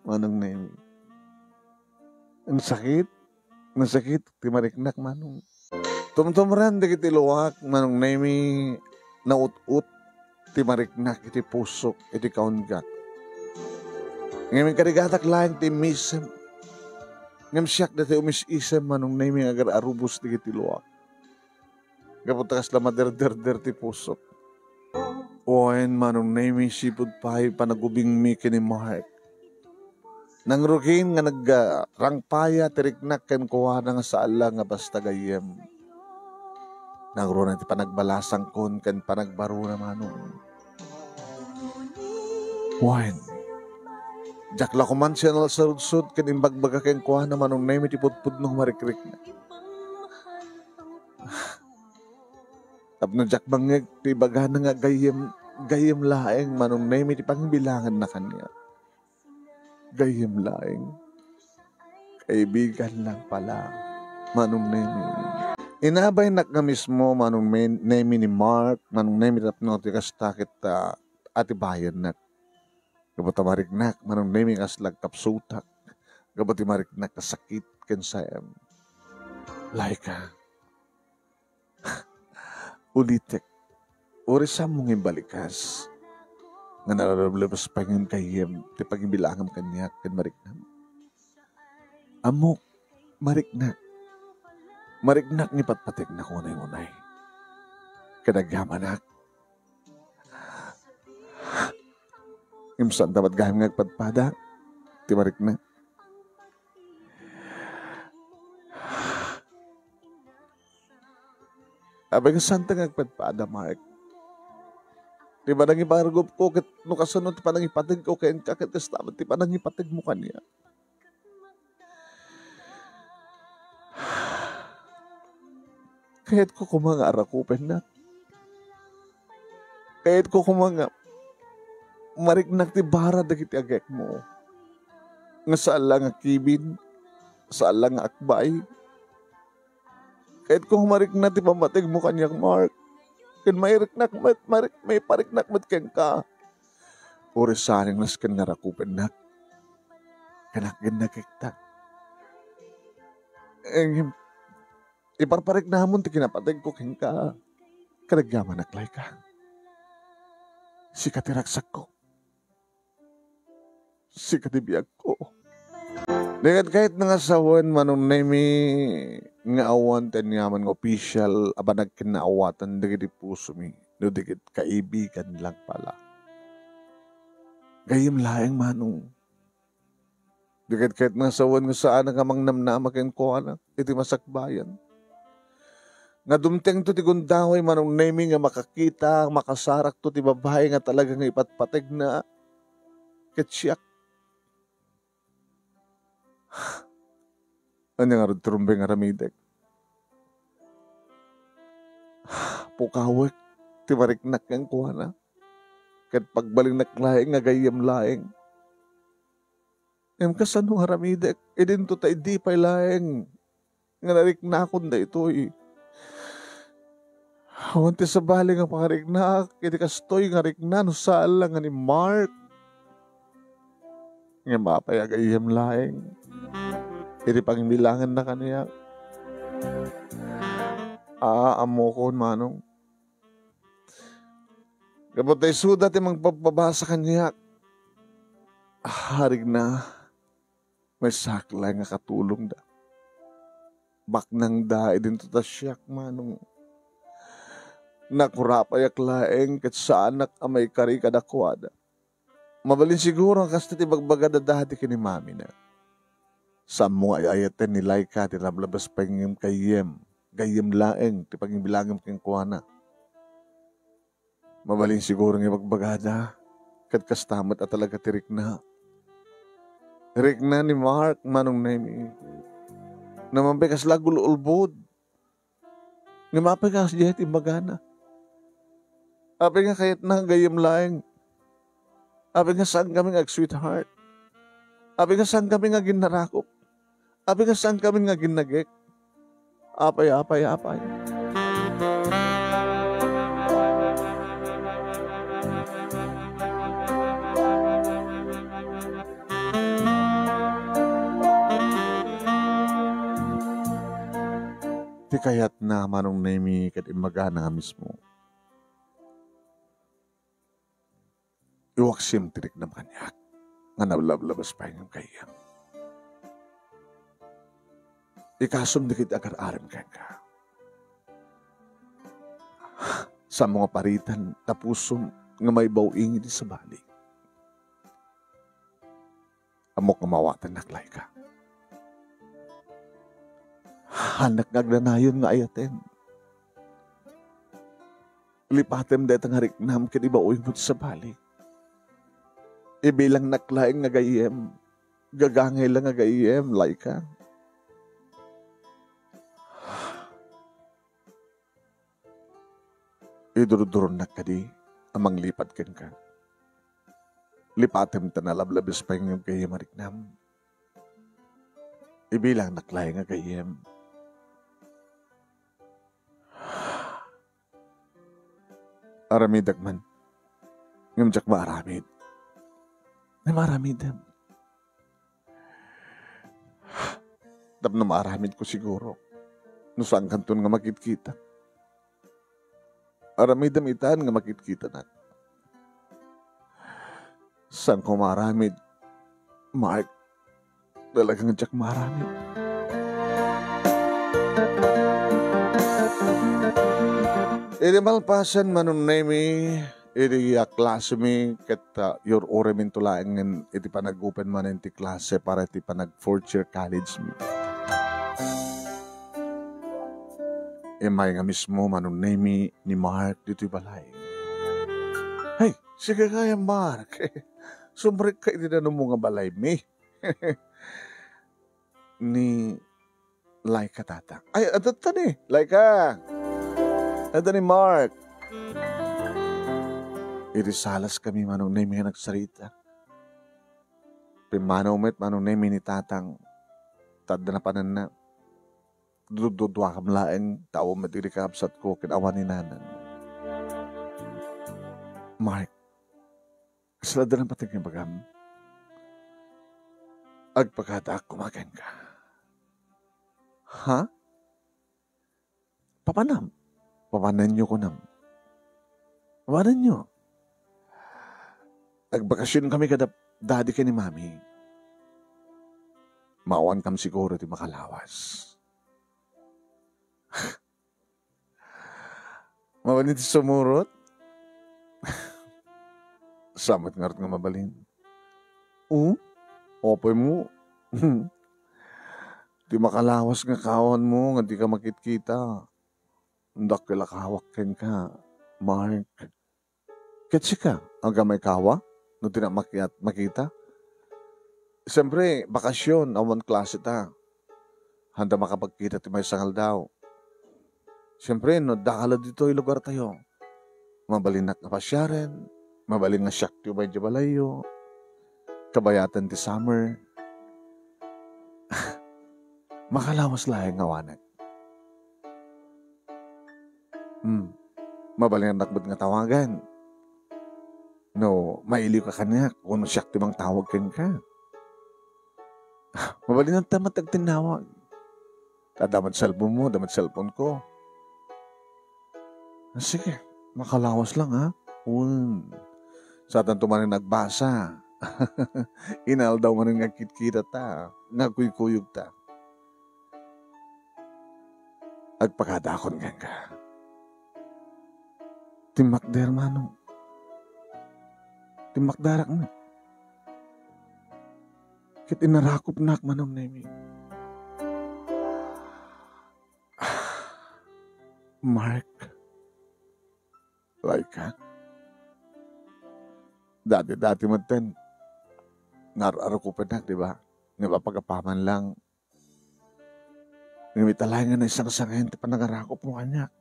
Manong Nemi. Ang sakit. Ang sakit ti mariknak, Manong. Tumtumran dagiti luak, Manong Nemi, naut-ot ti mariknak iti pusok, iti kaungak. Ngem inkarigatak laeng ti misem. Ngem siak daytoy umis-isem, Manong Nemi, nga agar-arubos dagiti luak. Gapu ta kasla maderderder ti pusok. Wen, Manong Nemi, sipud pay panagubingmi ken ni Mark. Nangrugin nga nagrangpaya ti riknak kenkuana nga saan la nga basta gayyem. Nangruna ti panagbalasangkon ken panagbaruna, Manong. Wen, diak la koman siya nalsarudsod ken imbagbaga kenkuana, Manong Nemi, ti pudpudno nga marikrikna. Tapno diak mangngeg ti ibagana nga gayyem, gayyem laeng, Manong Nemi, ti pangibilanganna kaniak. Gayyem laeng. Kaibigan lang pala, Manong Nemi. Inabaynak nga mismo, Manong Men-, Nemi, ni Mark, Manong Nemi, tapno ti kasta ket, ah, atibayannak. Gapu ta mariknak, Manong Nemi, kasla agkapsutak. Gapu ti mariknak a sakit ken saem. Laika. Ulitek, uray saanmo nga imbalikas nga nalablebbes pay ngem gayyem ti pangibilangam kaniak ken mariknam. Ammok, mariknak. Mariknak nga ipatpategnak unay-unay. Ken agyamanak. Ngem saan ta met gayam nga agpadpada ti mariknak. Apay, nga saan ta nga agpadpada, Mark? Ti panangipargupko ket no kasano ti panangipategko kenka, ket kasta met ti panangipategmo kaniak. Kayatko koma nga arakupennak. Kayatko koma nga mariknak ti bara dagiti agekmo. Nga saan la nga kibin, saan la nga akbay. Kayatko nga mariknak ti pammategmo kaniak, Mark. Ken mairiknak met, marik-, maipariknak met kenka. Uray saan nga nasken nga arakupennak. Ken agginnakekta. Ngem, iparpariknamon ti kinapategko kenka. Ken agyamanak, Laika. Sika ti ragsakko. Sika ti biagko. Di ket kayatna nga sawen, Manong Nemi, nga awan ti aniaman nga opisyal a banag ken naawatan dagiti pusomi, no di ket kaibigan lang pala. Gayyem laeng, Manong. Di ket kayatna nga sawen nga saanak a mangnamnama kenkuana iti masakbayan. Nga dumtengto ti gundaway, Manong Nemi, nga makakita, makasarakto ti babai nga talaga nga ipatpategna ket siak. Ania ngarud ti rumbeng nga aramidek? Pukawek ti mariknak kenkuana, ket pagbalinnak laeng nga gayyem laeng. Ngem kasano nga aramidek? Idinto ta idi pay laeng nga nariknakon daytoy. Awan ti sabali nga pangariknak iti kastoy nga rikna no saan la nga ni Mark. Ngem apay a gayyem laeng iti pangibilanganna kaniak? Aa, ammokon, manong. Gapu ta isuda ti mangpabpabasa kaniak. Arigna, maysaak laeng a katulongda. Baknangda idinto ta siak, manong. Nakurapayak laeng ket saanak a maikari kadakuada. Mabalin siguro nga kasta ti ibagbagada dati ken ni mamina. Saanmo nga ay-ayaten ni Laika ti lablabas pay ngem gayyem, gayyem laeng ti pangibilangem kenkuana. Mabalin siguro nga ibagbagada, ket kasta met a talaga ti rikna. Rikna ni Mark, Manong Nemi. Naman pay kasla gul-ulbod. Ngem apay nga kasdiay ti imbagana? Apay nga kayatna nga gayyem laeng? Apay nga saan kami nga ag-sweetheart? Apay nga saan kami nga ginnarakop? Apay nga saan kami nga ginnagek? Apay, apay, apay. Ti kayatna, Manong Nemi, ket imbagana nga mismo. Iwaksim ti riknam kaniak nga nablablabas pay ngem gayyem. Ikasum dagiti agar-arem kenka. Saanmo nga paritan ta pusom nga maibaw-ing iti sabali. Ammok nga maawatennak, Laika. Haanak nga agnanayon nga ayaten. Lipatem dayta nga riknam ken ibaoymo ti sabali. Ibilangnak laeng nga gayyem. Gagangay la nga gayyem, Laika. Iduruduronnak kadi a manglipat kenka. Lipatem ta nalablabes pay nga gayyem a riknam. Ibilangnak laeng nga gayyem. Aramidak man. Ngem diak maaramid. Ngem aramidem. Tapno maaramidko siguro no saankanton nga makitkita. Aramidem itan nga makitkitanak. Saanko maaramid, Mark. Talagang diak maaramid. Iti malpasen, Manong Nemi, iti a klasemi ket, ah, yur-ureminto laengen iti panag-open manen ti klase para iti panag fourth year college mi. Immay nga mismo, Manong Nemi, ni Mark ditoy balay. Hey, sige kaya, Mark. Sumrekka iti danummo nga balaymi. Ni Laika, Tatang. Ay, adda ni Laika. Adda ni Mark. Iti salaskami, Manong Nemi, nga nagsarita. Pimmanaw met, Manong Nemi, ni Tatang. Ta adda napananna. Dududuakam laeng, tao met iri kabsatko ken awan ni Nanang. Mark, kasla adda napateg nga ibagam? Agpakadaak koma kenka. Ha? Papanam? Papananyo kunam? Papananyo? Agbakasion kami kada dadi ken ni mami. Maawan kam siguro ti makalawas. Mabalin ti sumurot? Samet ngarud nga mabalin. O? Apay mo? Ti makalawas nga kawan mo nga di ka makitkita. Dakkel a kawak kenka, Mark. Ket sika, agam a ikawa no di na makiat-, makita? Siyempre, bakasyon, awan klase ta. Handa makapagkita ti maysa nga aldaw. Siyempre, no dakal ditoy lugar tayo, mabalinnak nga pasiaren, mabalin nga siak ti umay di balayyo, kabayatan ti summer. Makalawas laeng nga awanek. Hmm. Mabalinannak met nga tawagan. No, mailiwka kaniak, wenno siak ti mangtawag kenka. Mabalinanta met agtinnawag. Ta adda met cellphone mo, adda met cellphone ko. Ah, sige, makalawas lang, ha? Wen. Satanto manen agbasa. Inaldaw manen nga agkitkita ta, nga agkuykuyog ta. Agpagadakon kenka. Timmakder, Manong. Timmakdarak met. Ket inarakopnak, Manong Nemi. Mark, Laika. Dati-dati metten, ngar-arukopennak, di ba? Nga mapagapaman lang. Ngem ita laeng nga naisangsangen ti panangarakopmo kaniak.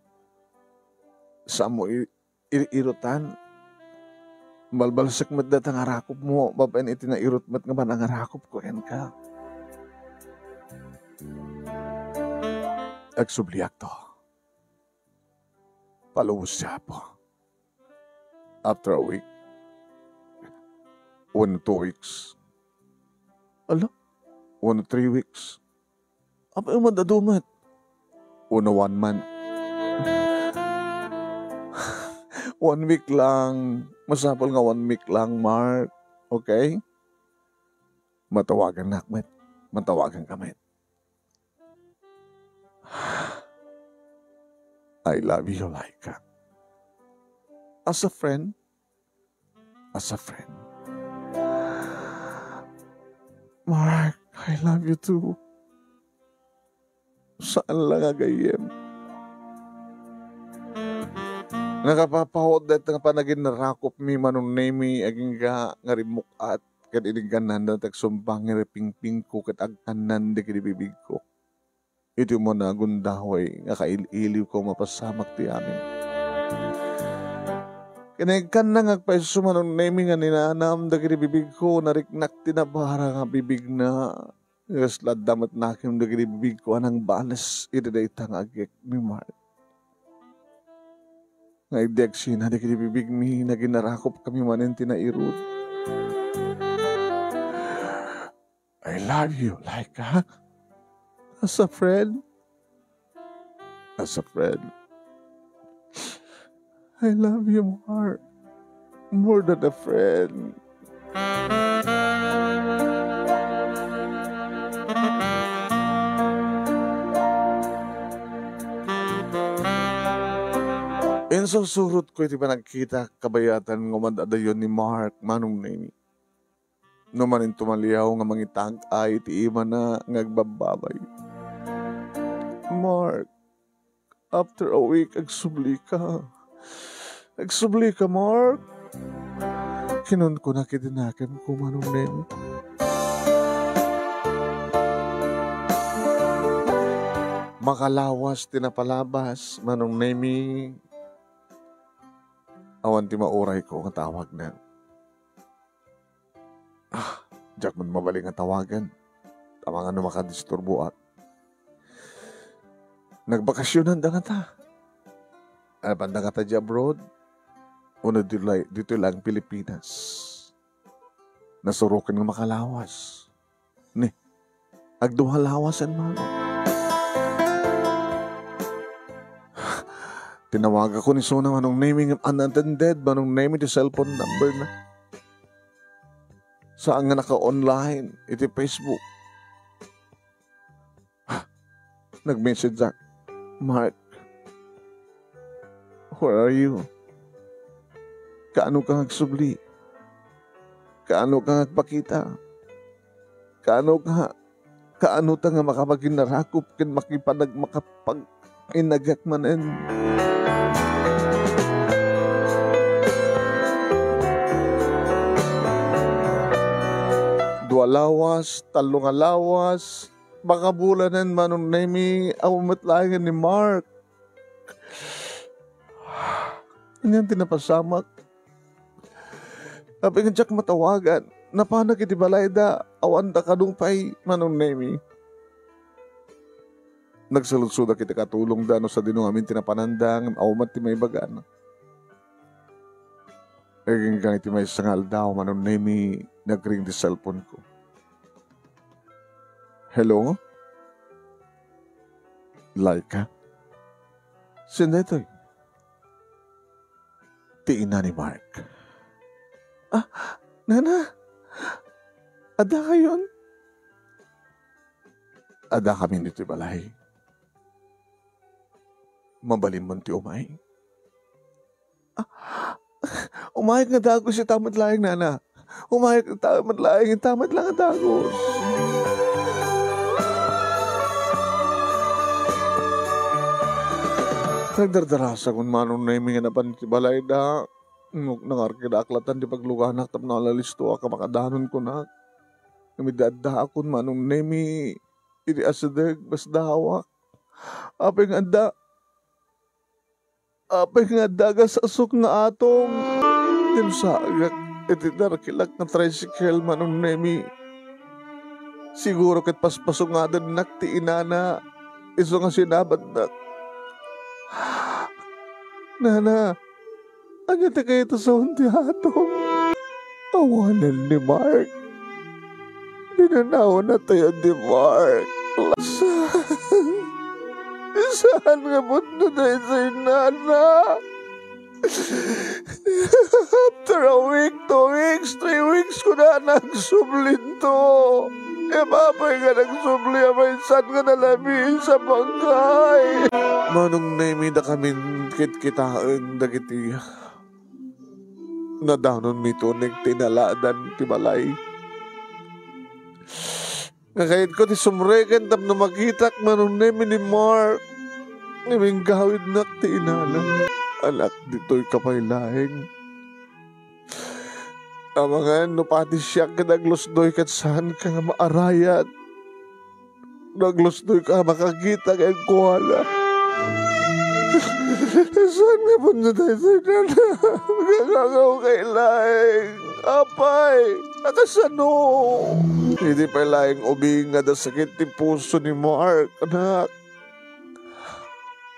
Saanmo i-, ir-irutan. Balbalsek met dayta nga arakopmo, babaen iti nairut met nga panangarakopko kenka. Agsubliakto. Palubos ti Apo. After a week, wenno two weeks. Ala, wenno three weeks. Apay met adu met? Wenno one month. One week lang. Masapul nga one week lang, Mark. Okay? Matawagannak met. Matawaganka met. I love you, Laika. As a friend, as a friend. Mark, I love you too. Saan lang a gayyem. Nakapapaut dayta nga panaginnarakopmi, Manong Nemi, agingga nga rimmuk-at ket inigananda ti agsumbangir a pingpingko ket agkannan dagiti bibigko. Iti umuna a gundaway nga kail-iliwko, mapasamak ti amin. Ken nagkanna nga agpayso, Manong Nemi, nga ninanam dagiti bibigko, nariknak ti nabara nga bibigna. Kasla adda met nakem dagiti bibigko a nangbales iti dayta nga agek ni Mark. Nga idi agsina dagiti bibigmi, naginarakopkami manen ti nairut. I love you, Laika. As a friend. As a friend. I love you more. More than a friend. Insursurotko iti panagkita, kabayatan nga umad-adayon ni Mark, Manong Nemi. No manen tumaliaw nga mangitag-ay iti imana nga agbabbabay. Mark, after a week, agsublika. Agsublika, Mark. Kinunkunak iti nakemko, Manong Nemi. Makalawas ti napalabas, Manong Nemi. Awan ti maurayko nga tawagna. Ah, diak met mabalin nga tawagan. Amangan no makadisturboak. Nagbakasionanda ngata. Adda ngata di abroad? Wenno ditoy, ditoy lang Pilipinas? Nasuroken nga makalawas. Ni, agduha lawasen, Manong. Tinawagakon isuna, Manong Nemi, ngem unattended, Manong Nemi, ti cellphone number na. Saan nga naka-online iti Facebook. Nag-message siak, "Mark, where are you? Kaano ka nga agsubli? Kaano ka nga agpakita? Kaano ka, kaano ta nga makapaginarakop ken makipanag-, makapag-inagak manen?" Dua lawas, tallo nga lawas, makabulanen, Manong Nemi, awan met laengen ni Mark. Anian ti napasamak? Apay nga diak matawagan? Napanak iti balayda, awanda kano pay, Manong Nemi. Nagsaludsodak iti katulongda no sadino ngamin ti napananda ngem awan met ti maibagana. Agingga iti maysa nga aldaw, Manong Nemi, nagring ti cellphone-ko. "Hello? Laika? Sino daytoy?" "Ti ina ni Mark." "Ah, nana, adda kayon?" "Adda kami ditoy balay. Mabalinmon ti umay?" "Ah, umayek nga dagus ita met laeng, nana. Umayek ita met laeng, ita met laeng nga dagus." Nagdardarasakon, Manong Nemi, nga napan iti balayda. Ngem nangarkidak latta ti pagluganak tapno alalistoak a makadanon, kunak. Ngem idi addaakon, Manong Nemi, idi asideg, basdawak. Apay nga adda, apay nga adda gasasok nga atong. Dimsaagak iti narkilak nga tricycle, Manong Nemi. Siguro ket paspasungadennak ti inana, isu nga sinabatnak. Nana, ania ti kayatsaon ti atong? Awanen ni Mark. Pinanawanna tayo ni Mark. Saan? Saan nga pudno daytoy, nana? After a week, two weeks, three weeks, kuna nagsublinto. Apay nga nagsubli a maysa nga nalabis a bangkay? Manong Nemi, dakamin kitkitaen dagiti nadanonmi, tunek ti inaladan ti balay. Nga kayatko ti sumreken tapno makitak, Manong Nemi, ni Mark. Ngem inggawidnak ti inana. Anak, ditoyka pay laeng. Amangan no pati siak ket aglusdoy ket saanka nga maarayat. No aglusdoyka a makakita kenkuana. Saan nga pudno daytoy, nana? Agkakangawkay laeng. Apay, a kasano? Idi pay laeng ubing nga adda sakit ti puso ni Mark, anak.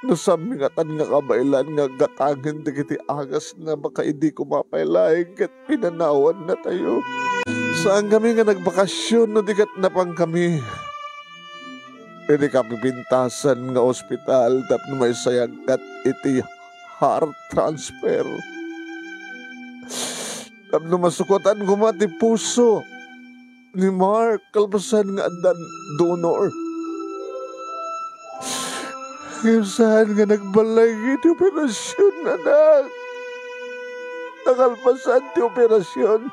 No saanmi ngatan nga kabaelan nga aggatangen dagiti agasna, makaidi koma pay laeng ket pinanawannatayo. Saankami nga nagbakasyon no di ket napankami iti kapipintasan nga ospital tapno maisayangkat iti heart transfer. Tapno masukotan koma ti puso ni Mark kalpasan nga addan donor. Ngem saan nga nagbalay iti operasion, anak. Nakalpasan ti operasion,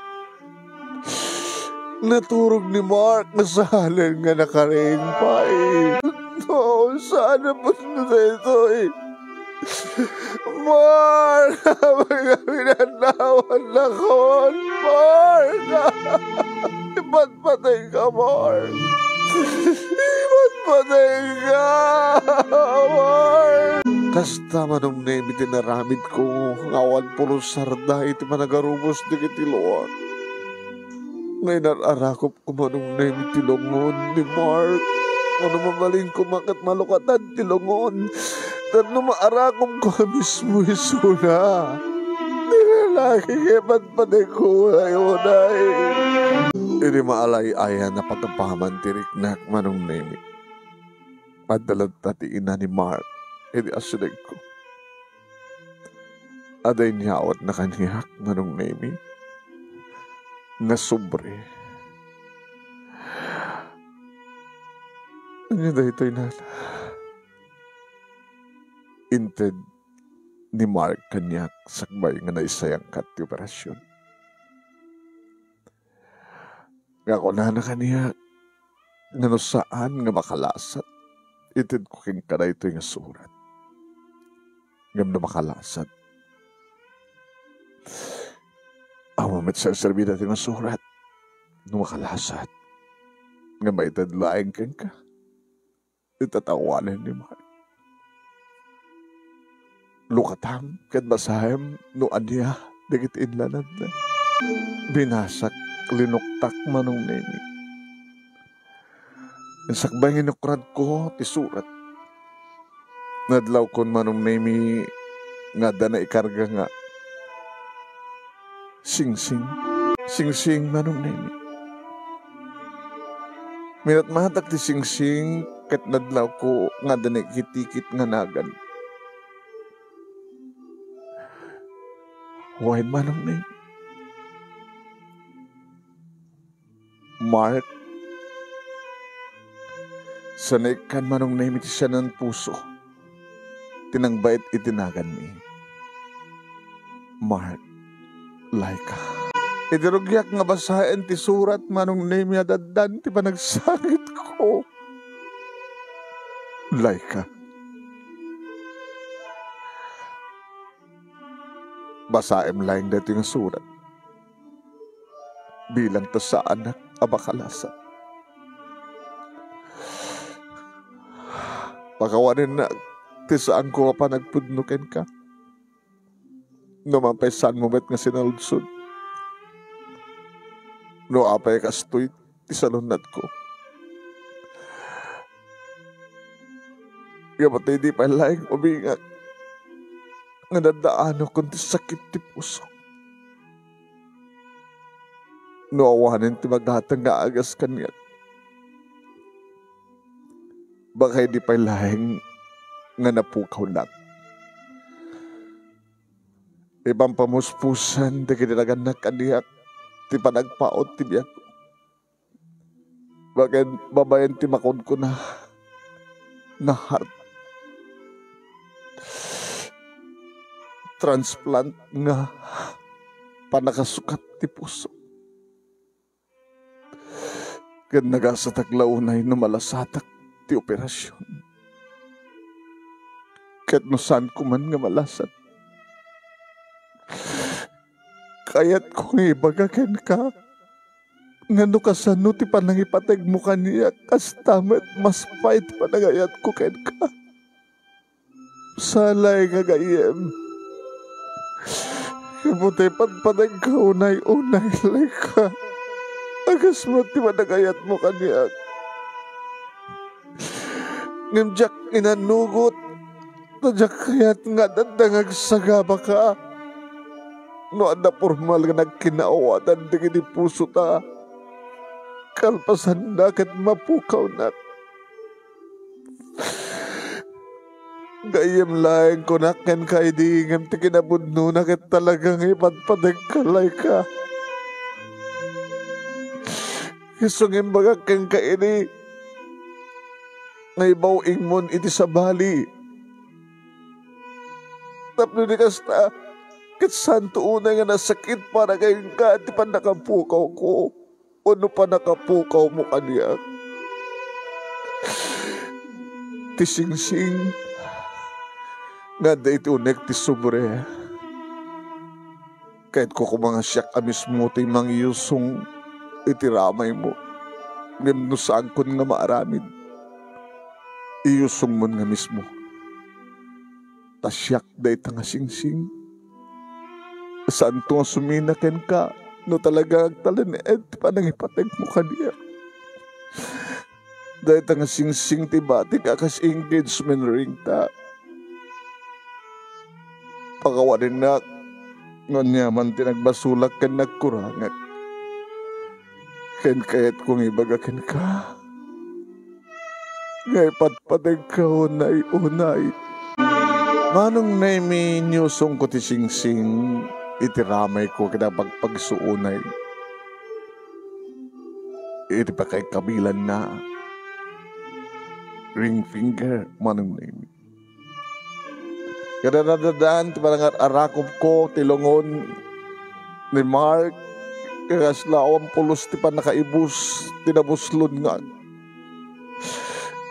naturog ni Mark nga saan nga nakaring pay. No, saan a pudno daytoy? Mark! Apay nga pinanawannakon, Mark! Ipatpatayka, Mark! Ipatpatayka, Mark! Kasta, Manong Nemi, ti naramidko nga awan purusarda iti panagarubos dagiti luak. Nga inar-arakop Kumanong na iti lungon ni Mark. Ngano mabalin koma ket malukatan ti lungon. Tapno maarakop ko a mismo isuna. Ti lalaki nga ipatpatayko unay-unay. Idi maalay-ayan a pagapaman ti riknak, Manong Nemi, adda latta ti ina ni Mark idi asidegko. Adda inyawatna kaniak, Manong Nemi, nga sobre. Ania daytoy, nana? Inted ni Mark kaniak sakbay nga naisayangkat ti operasion. Nga kunana kaniak nga no saan nga makalasat, itedko kenka daytoy nga surat. Ngem no makalasat, awan met serserbi daytoy nga surat. No makalasat, nga maited laeng kenka. Ita ta awanen ni Mark. Lukatam ket basaem no ania dagiti inlanadna. Binasak, linuktak, Manong Nemi. Sakbay nga inukradko ti surat, Nadlawkon, Manong Nemi, nga adda naikarga nga singsing. Singsing, Manong Nemi. Minatmatak ti singsing ket nadlawko nga adda naikitikit nga nagan. Wen, Manong Nemi. Mark, saan a ikkan, Manong Nemi, ti sianan puso ti nangbait iti naganmi. Mark, Laika. Iti rugiak nga basaen ti surat, Manong Nemi, addan ti panagsangitko. Laika. Basaem laeng daytoy nga surat. Bilang ta saanak a makalasat. Pakawanennak ti saanko a panagpudno kenka. No man pay saanmo met nga sinaludsod. No apay kastoy ti salunatko. Ngem ta idi pay laeng ubingak nga daddaanakon ti sakit ti puso. No awanen ti magatang nga agas kaniak, baka idi pay laeng nga napukawnak. Ipampamuspusan dagiti nagannak kaniak ti panagpaut ti biag. Baken, babaen ti makunkuna nga heart transplant nga pannakasukat ti puso. Ken nagasatak la unay no malasatak ti operasion. Ket no saanko man nga malasat, kayatko nga ibaga kenka nga no kasano ti panangipategmo kaniak, kasta met mas pay ti panangayatko kenka. Salay nga gayyem. Gapu ta ipatpateg ka unay-unay, Laika. Agas met ti panagayatmo kaniak. Ngem diak inanugot, ta diak kayat nga adda nga agsagaba ka. No adda pormal nga nagkinaawatan dagiti puso ta, kalpasanna ket mapukawnak. Gayyem laeng kunak kenka idi, ngem ti kinapudnona ket talaga nga ipatpategka, Laika. Isu nga imbagak kenka idi nga ibaw-ingmon iti sabali. Tapno di kasta, ket saanto unay nga nasakit para kenka ti pannakapukawko. Wenno pannakapukawmo kaniak. Ti singsing nga adda iti unek ti sobre. Kayatko koma nga siak a mismo ti mangiyusong iti ramaymo. Ngem no saankon nga maaramid, iyusongmon nga mismo. Ta siak dayta nga singsing. Saanto nga sumina kenka no talaga nga agtalinaed ti panangipategmo kaniak. Dayta nga singsing ti batik a kas engagement ring ta. Pakawanennak no aniaman ti nagbasolak ken nagkurangak. Ken kayatko nga ibaga kenka nga ipatpategka unay-unay. Manong Nemi, inyusongko ti singsing iti ramayko ken apagpagsuonay iti pakaikabilanna. Ring finger, Manong Nemi. Kadadadadan ti panangar-arakupko ti lungon ni Mark, ket kasla awan pulos ti pannakaibus ti nabuslon nga,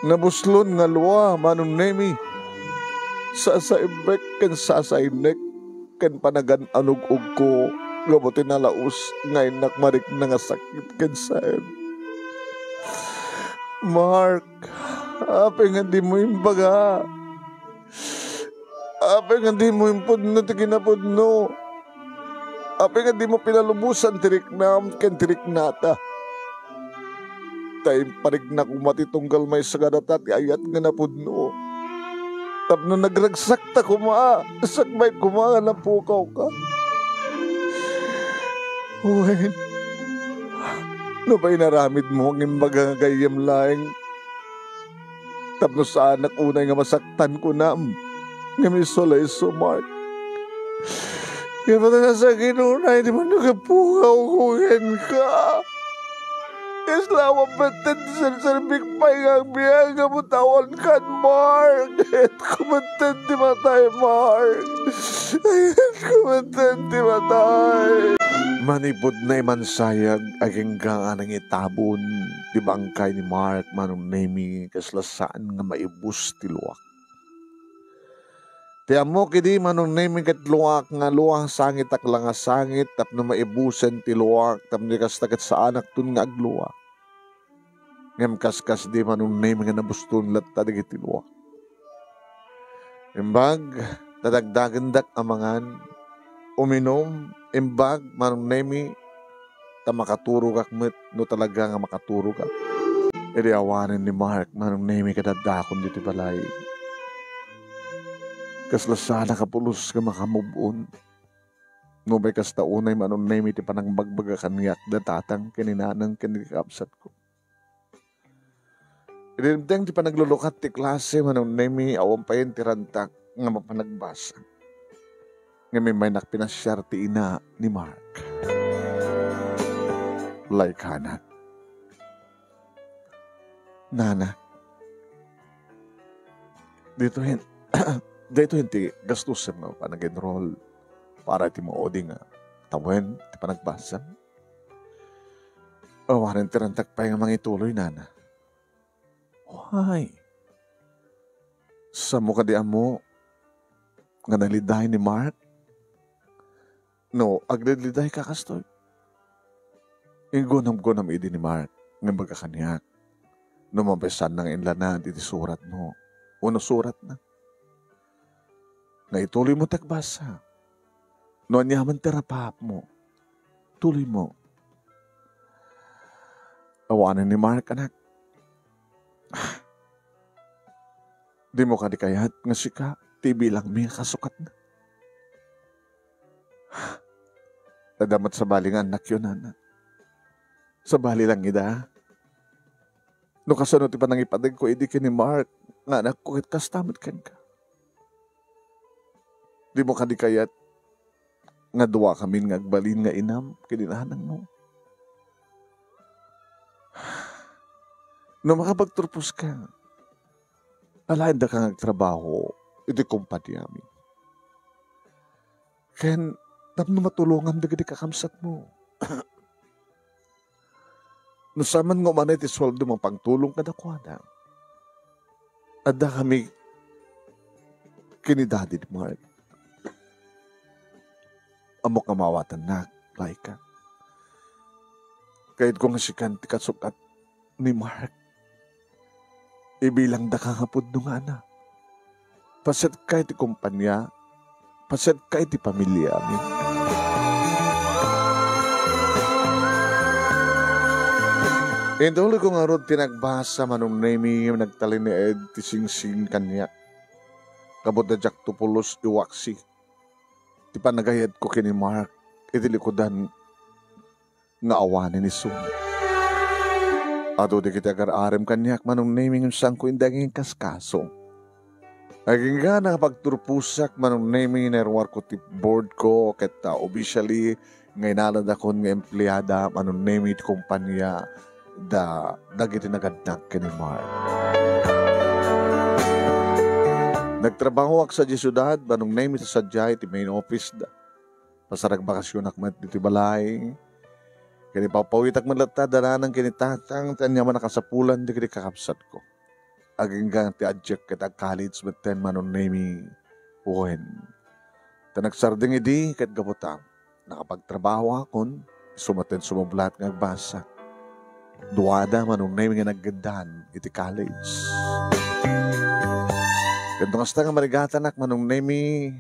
nabuslon nga lua, Manong Nemi. Sasaimbek ken sasainnek ken panagan-anug-ogko gapu ti nalaus nga innak marikna nga sakit ken saem. Mark, apay nga dimo imbaga? Apay nga dimo impudno ti kinapudno? Apay nga dimo pinalubosan ti riknam ken ti riknata? Ta imparikna koma ti tunggal maysa kadata ti ayat nga napudno. Tapno nagragsakta koma, sakbay koma nga napukawka. Wen, no pay inaramidmo nga imbaga nga gayyem laeng, tapno saanak unay nga masaktan kunam, ngem isu la isu, Mark. Kaya pati nga sa kinunay, di man nakapukawko kenka. Kasla awan met ti serserbik pay nga agbiag nga butawan kan, Mark. Ayatko met ti matay, Mark. Ayatko met ti matay. Manipud naimansayag, agingga nga nangitabon ti bangkay ni Mark, Manong Nemi, kasla saan nga maibus ti luak. Ti ammok idi, Manong Nemi, ket luak nga lua, sangitak la nga sangit tapno maibusen ti luak, tapno di kasta ket saanakton nga aglua. Ngem kaskasdi, Manong Nemi, nga nabuston latta dagiti lua. Imbag, dadagdagendak a mangan, uminum, imbag, Manong Nemi, ta makaturogak met no talaga nga makaturogak. Idi awanen ni Mark, Manong Nemi, ket addakon ditoy balay. Kasla saanak a pulos nga makamove-on. Nupay kasta unay, Manong Nemi, ti panangbagbaga kaniak da tatang ken ni nanang ken ni kakabsatko. Idi dimteng ti panaglulukat ti klase, Manong Nemi, awan payen ti rantak nga mapanagbasa. Ngem immaynak pinasiar ti ina ni Mark. Laykanak. Nana, ditoyen, daytoyen ti gastusem nga panag-enroll para iti maudi nga tawen ti panagbasam. Awanen ti rantak pay nga mangituloy, Nana. Why? Saanmo kadi ammo nga naliday ni Mark? No, aglidlidayka kastoy. Inggunamgunam idi ni Mark nga imbaga kaniak no mabisanna nga inlanad iti suratmo wenno suratna. Nga ituloymo ti agbasa. No aniaman ti rapaapmo, tuloymo. Awanen ni Mark, anak. Dimo kadi kayat nga sika ti ibilangmi nga kasukatna? Adda met sabali nga annakyo, Nana. Sabali lang ida. No kasano ti panangipadegko idi ken ni Mark nga anakko ket kasta met kenka. Dimo kadi kayat nga duakamin nga agbalin nga inam ken ni nanangmo? No makapagturposka, alaendaka nga agtrabaho iti kompaniami. Ken tapno matulongam dagiti kakabsatmo. No saan man nga umanay ti sueldo mapagtulong kadakuada, addakami ken ni Daddy Mark. Ammok nga maawatannak, Laika. Kayatko nga sikan ti kasukat ni Mark. Ibilangdaka nga pudno nga anak. Pasiatka iti kompania, pasiatka iti pamiliami. Intuloyko ngarud ti nagbasa, Manong Nemi, nagtalinaed ti singsing kaniak. Gapu ta diakto pulos iwaksi ti panagayatko ken ni Mark iti likudan nga awanen isu. Adu dagiti agar-arem kaniak, Manong Nemi, ngem saanko inda nga inkaskaso. Agingga nakapagturposak, Manong Nemi, nairuarko ti board ko ket, ah, officially nga inaladakon nga empleada, Manong Nemi, ti kompania da dagiti nagannak ken ni Mark. Nagtrabahoak sadiay siudad, Manong Nemi, ta sadiay ti main office da. Pasaragbakasionak met ditoy balay. Ken ipawpawitak met latta da nanang ken ni tatang ti aniaman a kasapulan dagiti kakabsatko. Agingga ti adiak ket ag-college metten, Manong Nemi, wen. Ta nagsardeng idi ket gapu ta nakapagtrabahoakon, isu metten sumublat nga agbasa. Duada, Manong Nemi, nga naggeddaan iti college. Ket no kasta nga marigatanak, Manong Nemi,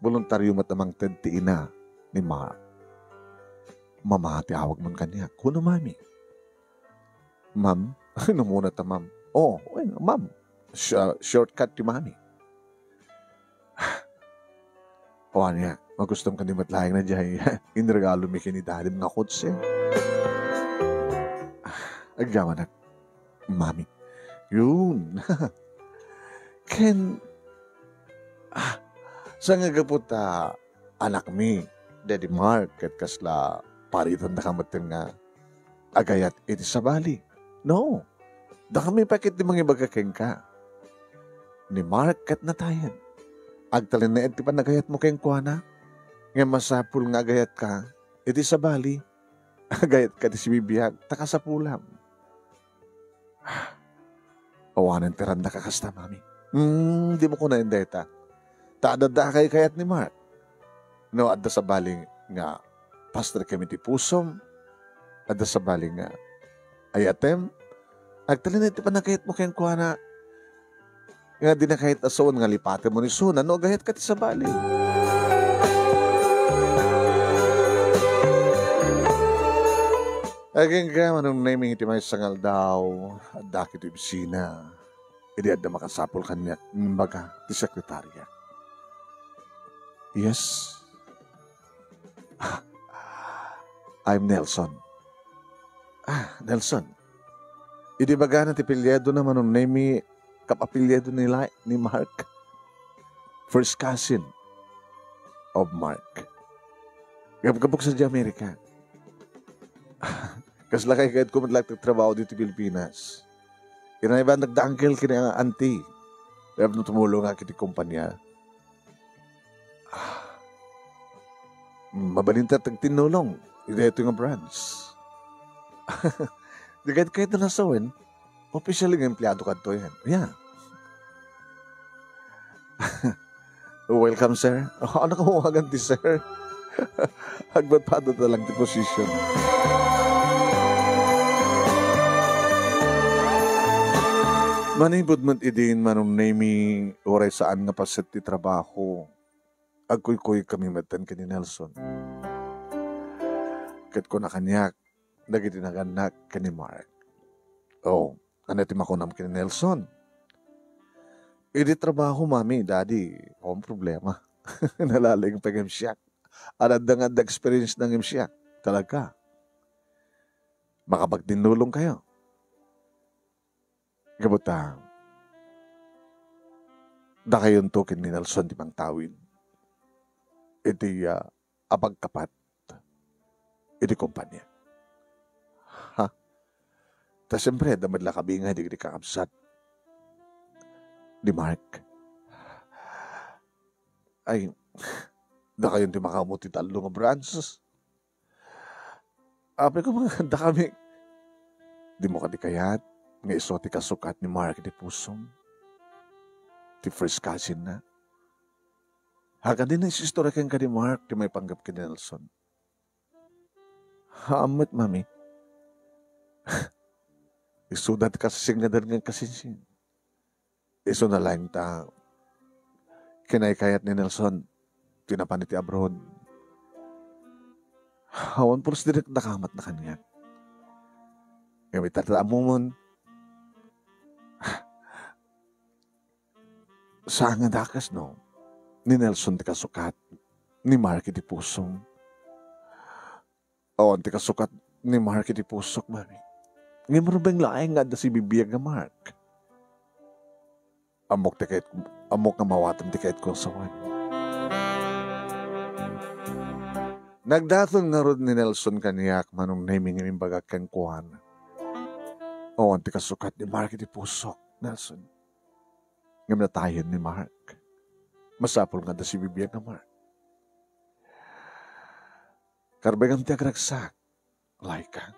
Boluntario met a mangted ti ina ni Ma-, Mama ti awagmon kaniak. Kuno Mami. Ma'am? Ano muna ta, Ma'am? Oh, well, Ma'am. Sh-, shortcut ti mami. O ania, magustom kadi met laeng na diay inregalomi ken ni Daddy nga kotse? Agyamanak, Mami. Yun. Ken, ah, saan nga gapu ta anakmi, Daddy Mark, ket kasla paritandaka metten nga agayat iti sabali? No. Dakami pay ket ti mangibaga kenka. Ni Mark ket natayen. Agtalinaed ti panagayatmo kenkuana. Ngem masapul nga agayatka iti sabali. Agayatka ti sibibiag, ta kasapulam. Awanen ti randaka kasta, Mami. Hmm, dimo kunaen dayta. Ta adda kaykayat ni Mark. No, adda sabali nga pastor kami ti pusom. Adda sabali nga ayatem. Agtalinaed ti panagayatmo kenkuana. Nga di na kayat asawan nga lipatem mo ni Suna no agayat ka ti sabali. Agingga, Manong Neming, iti maysa nga aldaw, adda iti opisina. Idi adda makasapul kaniak, imbaga ti sekretaria. Yes. I'm Nelson. Ah, Nelson. Idi bagana ti apelyido na Manong Nemi, kap-apelyido ni La-, ni Mark. First cousin of Mark. Gabgabok sa di Amerika. Kasla kay kayat ko met laeng ti trabaho ditoy Pilipinas. Kinaiban nagdangkel kini nga auntie. Tapno tumulong nga iti kumpanya. Ah. Mabalinta ti agtinnulong iti daytoy nga branch. Di kayat kayat na sawen, officially nga empleyado kadto yan. Yeah. Welcome, sir. Ano ka mawagan ti sir? Agpadpada ta lang ti position. Manipud met idin, Manong Nemi, uray saan nga paset ti trabaho, agkuykuyog kami metten ken ni Nelson. Ket kuna kaniak dagiti nagannak ken ni Mark. Oh, ania ti makunam ken ni Nelson? Idi trabaho, Mami, Daddy, awan problema. Nalaing pay ngem siak. Adda nga adda experience na ngem siak. Talaga. Makapagtinnulong kayo. Gapu ta, dakayonto ken ni Nelson ti mangtawid iti, ah, apagkapat iti kompania. Ha? Ta siempre, adda met la kabingay dagiti kakabsat ni Mark. Ay, dakayon ti makaammo ti tallo nga branches. Apay ko, manganda kami. Dimo kadi kayat nga isu ti kasukat ni Mark iti pusom? Ti first cousin na. Ha, kadi na isistorya kenka ni Mark ti maipanggep ken ni Nelson. Haan met, Mami. Isuda ti kasasingnadan nga kasinsin. Isuna laeng ta kinaykayat ni Nelson ti napan iti abroad. Awan pulos ti dakdakamatna kaniak. Ngem ita ta ammomon, saan nga dakes no ni Nelson ti kasukat ni Mark iti pusom. Awan ti kasukat ni Mark iti pusok, Mami. Ngem rubeng laeng nga adda sibibiag nga Mark. Ammok ti kayat-, ammok nga maawatam ti kayatko a sawen. Nagdaton ngarud ni Nelson kaniak, Manong Nemi, ngem imbagak kenkuana. Awan ti kasukat ni Mark iti pusok, Nelson. Ngem natayen ni Mark. Masapul nga adda sibibiag nga Mark. Karbengam ti agragsak, Laika.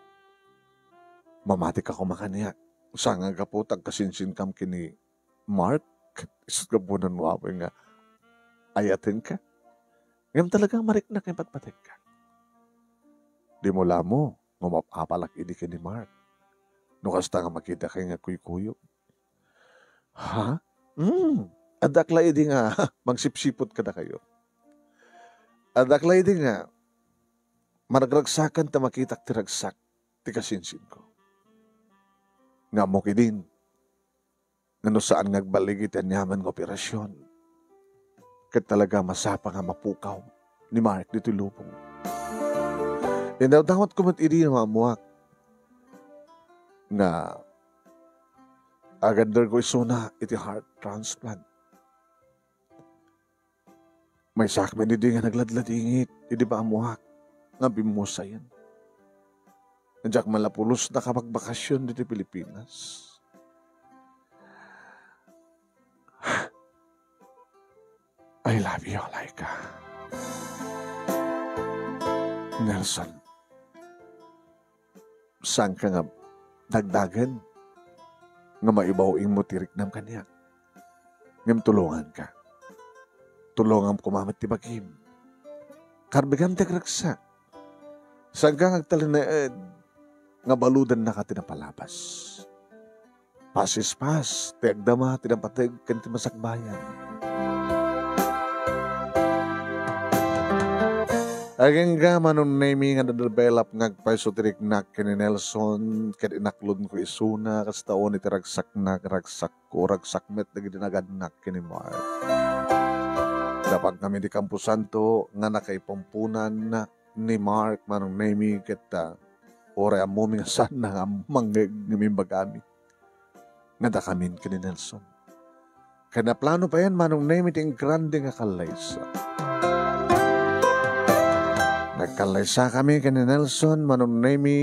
Mamatika koma kaniak, saan nga gapu ta agkasinsinkam ken ni Mark, ket isu ti gapu no apay nga ayatenka. Ngem talaga mariknak nga ipatpategka. Dimo la ammo nga mapapalak idi ken ni Mark. No kasta nga makitakay nga kuykuyog. Ha? Hmm. Addak la idi nga magsipsiput kadakayo. Addak la idi nga managragsakan ta makitak ti ragsak ti kasinsinko. Nga ammok idin, nga no saan nga agbaligi ti aniaman nga operasyon, ket talaga masapa nga mapukaw ni Mark ditoy lubong. Indawdawatko met idi no ammoak nga ag-undergo isuna iti heart transplant. Maysaak met idi nga nagladladingit idi ammoak nga bimmusayen. Diak man la pulos nakabagbakasyon ditoy Pilipinas. I love you, Laika. Nelson, saanka nga dagdagen nga maibaw-im mo ti riknam kaniak. Ngem tulonganka. Tulongam koma met ti bagim. Karbigam ti agragsak. Saanka nga agtalinaed nga baludannaka ti napalabas. Pasispas ti agdama ti napateg ken ti masakbayan. Agingga, Manong Nemy, nga na-develop nga agpayso ti riknak ken ni Nelson, ket inaklodko isuna, kasta unay ti ragsaknak, ragsakko, ragsak met dagiti nagannak ken ni Mark. Napan kami ti kamposanto nga nakaipumpunan ni Mark, Manong Nemy, ket, ah, uray ammomi nga saanna nga mangngeg nga imbagami nga dakamin ken ni Nelson. Ket naplano payen, Manong Nemy, ti ingrande nga kallaysa. Nagkallaysakami ken ni Nelson, Manong Nemy,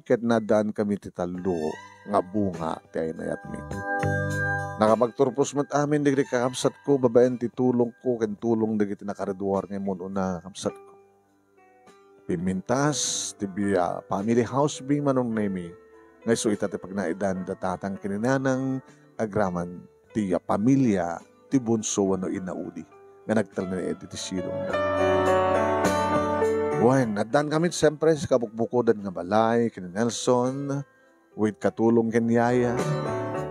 ket naaddankami ti tallo nga bunga ti aynayatmi. Nakapagturpos met amin dagiti kakabsatko babaen ti tulongko ken tulong dagiti nakaridua nga immun-una nga kabsatko. Pimmintas ti bia-, family house, Manong Nemy, nga isu ita ti pagnaedan da tatang ken ni nanang agraman ti, ah, pamilia ti bunso wenno inna udi nga nagtalinaed iti silong. Wen, addankami siyempre sa kabukbukodan nga balay ken ni Nelson, with katulong ken ni yaya.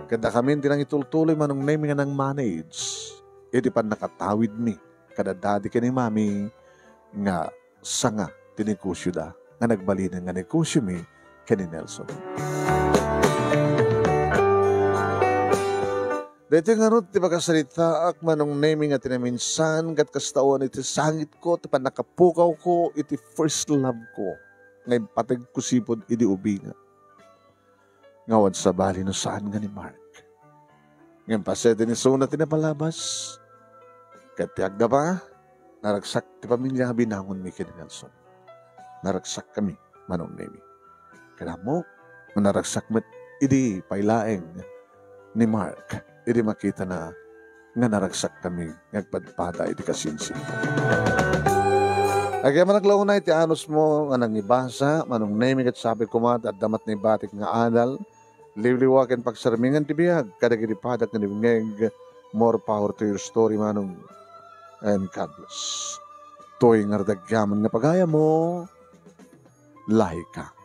Ket dakamin ti nangitultuloy, Manong Nemy, nga nang-manage iti pannakatawidmi kada daddy ken ni mami nga sanga ti negosioda nga nagbalinen nga negosiomi ken ni Nelson. Daytoy ngarud ti pakasaritaak, Manong Nemy, nga ti naminsan ket kasta unay ti sangitko ti pannakapukawko iti first love ko nga impategko sipud idi ubingak. Nga awan sabali no saan nga ni Mark. Ngem paset, inisuna ti napalabas. Ket ti agdama, naragsak ti pamilia nga binangonmi ken ni Nelson. Naragsakkami, Manong Nemy. Ket ammok nga naragsak met idi pay laeng ni Mark idi makitana nga naragsakkami nga agpadpada iti kasinsin. Agyamanak la unay ti anusmo nga nangibasa, Manong Nemy, ket sapay koma ta adda met naibatik nga adal, liwliwa ken pagsarmingan ti biag kadagiti padak nga dimngeg. More power to your story, Manong, and God bless. Toy nga ardagyaman nga pagayammo, Laika.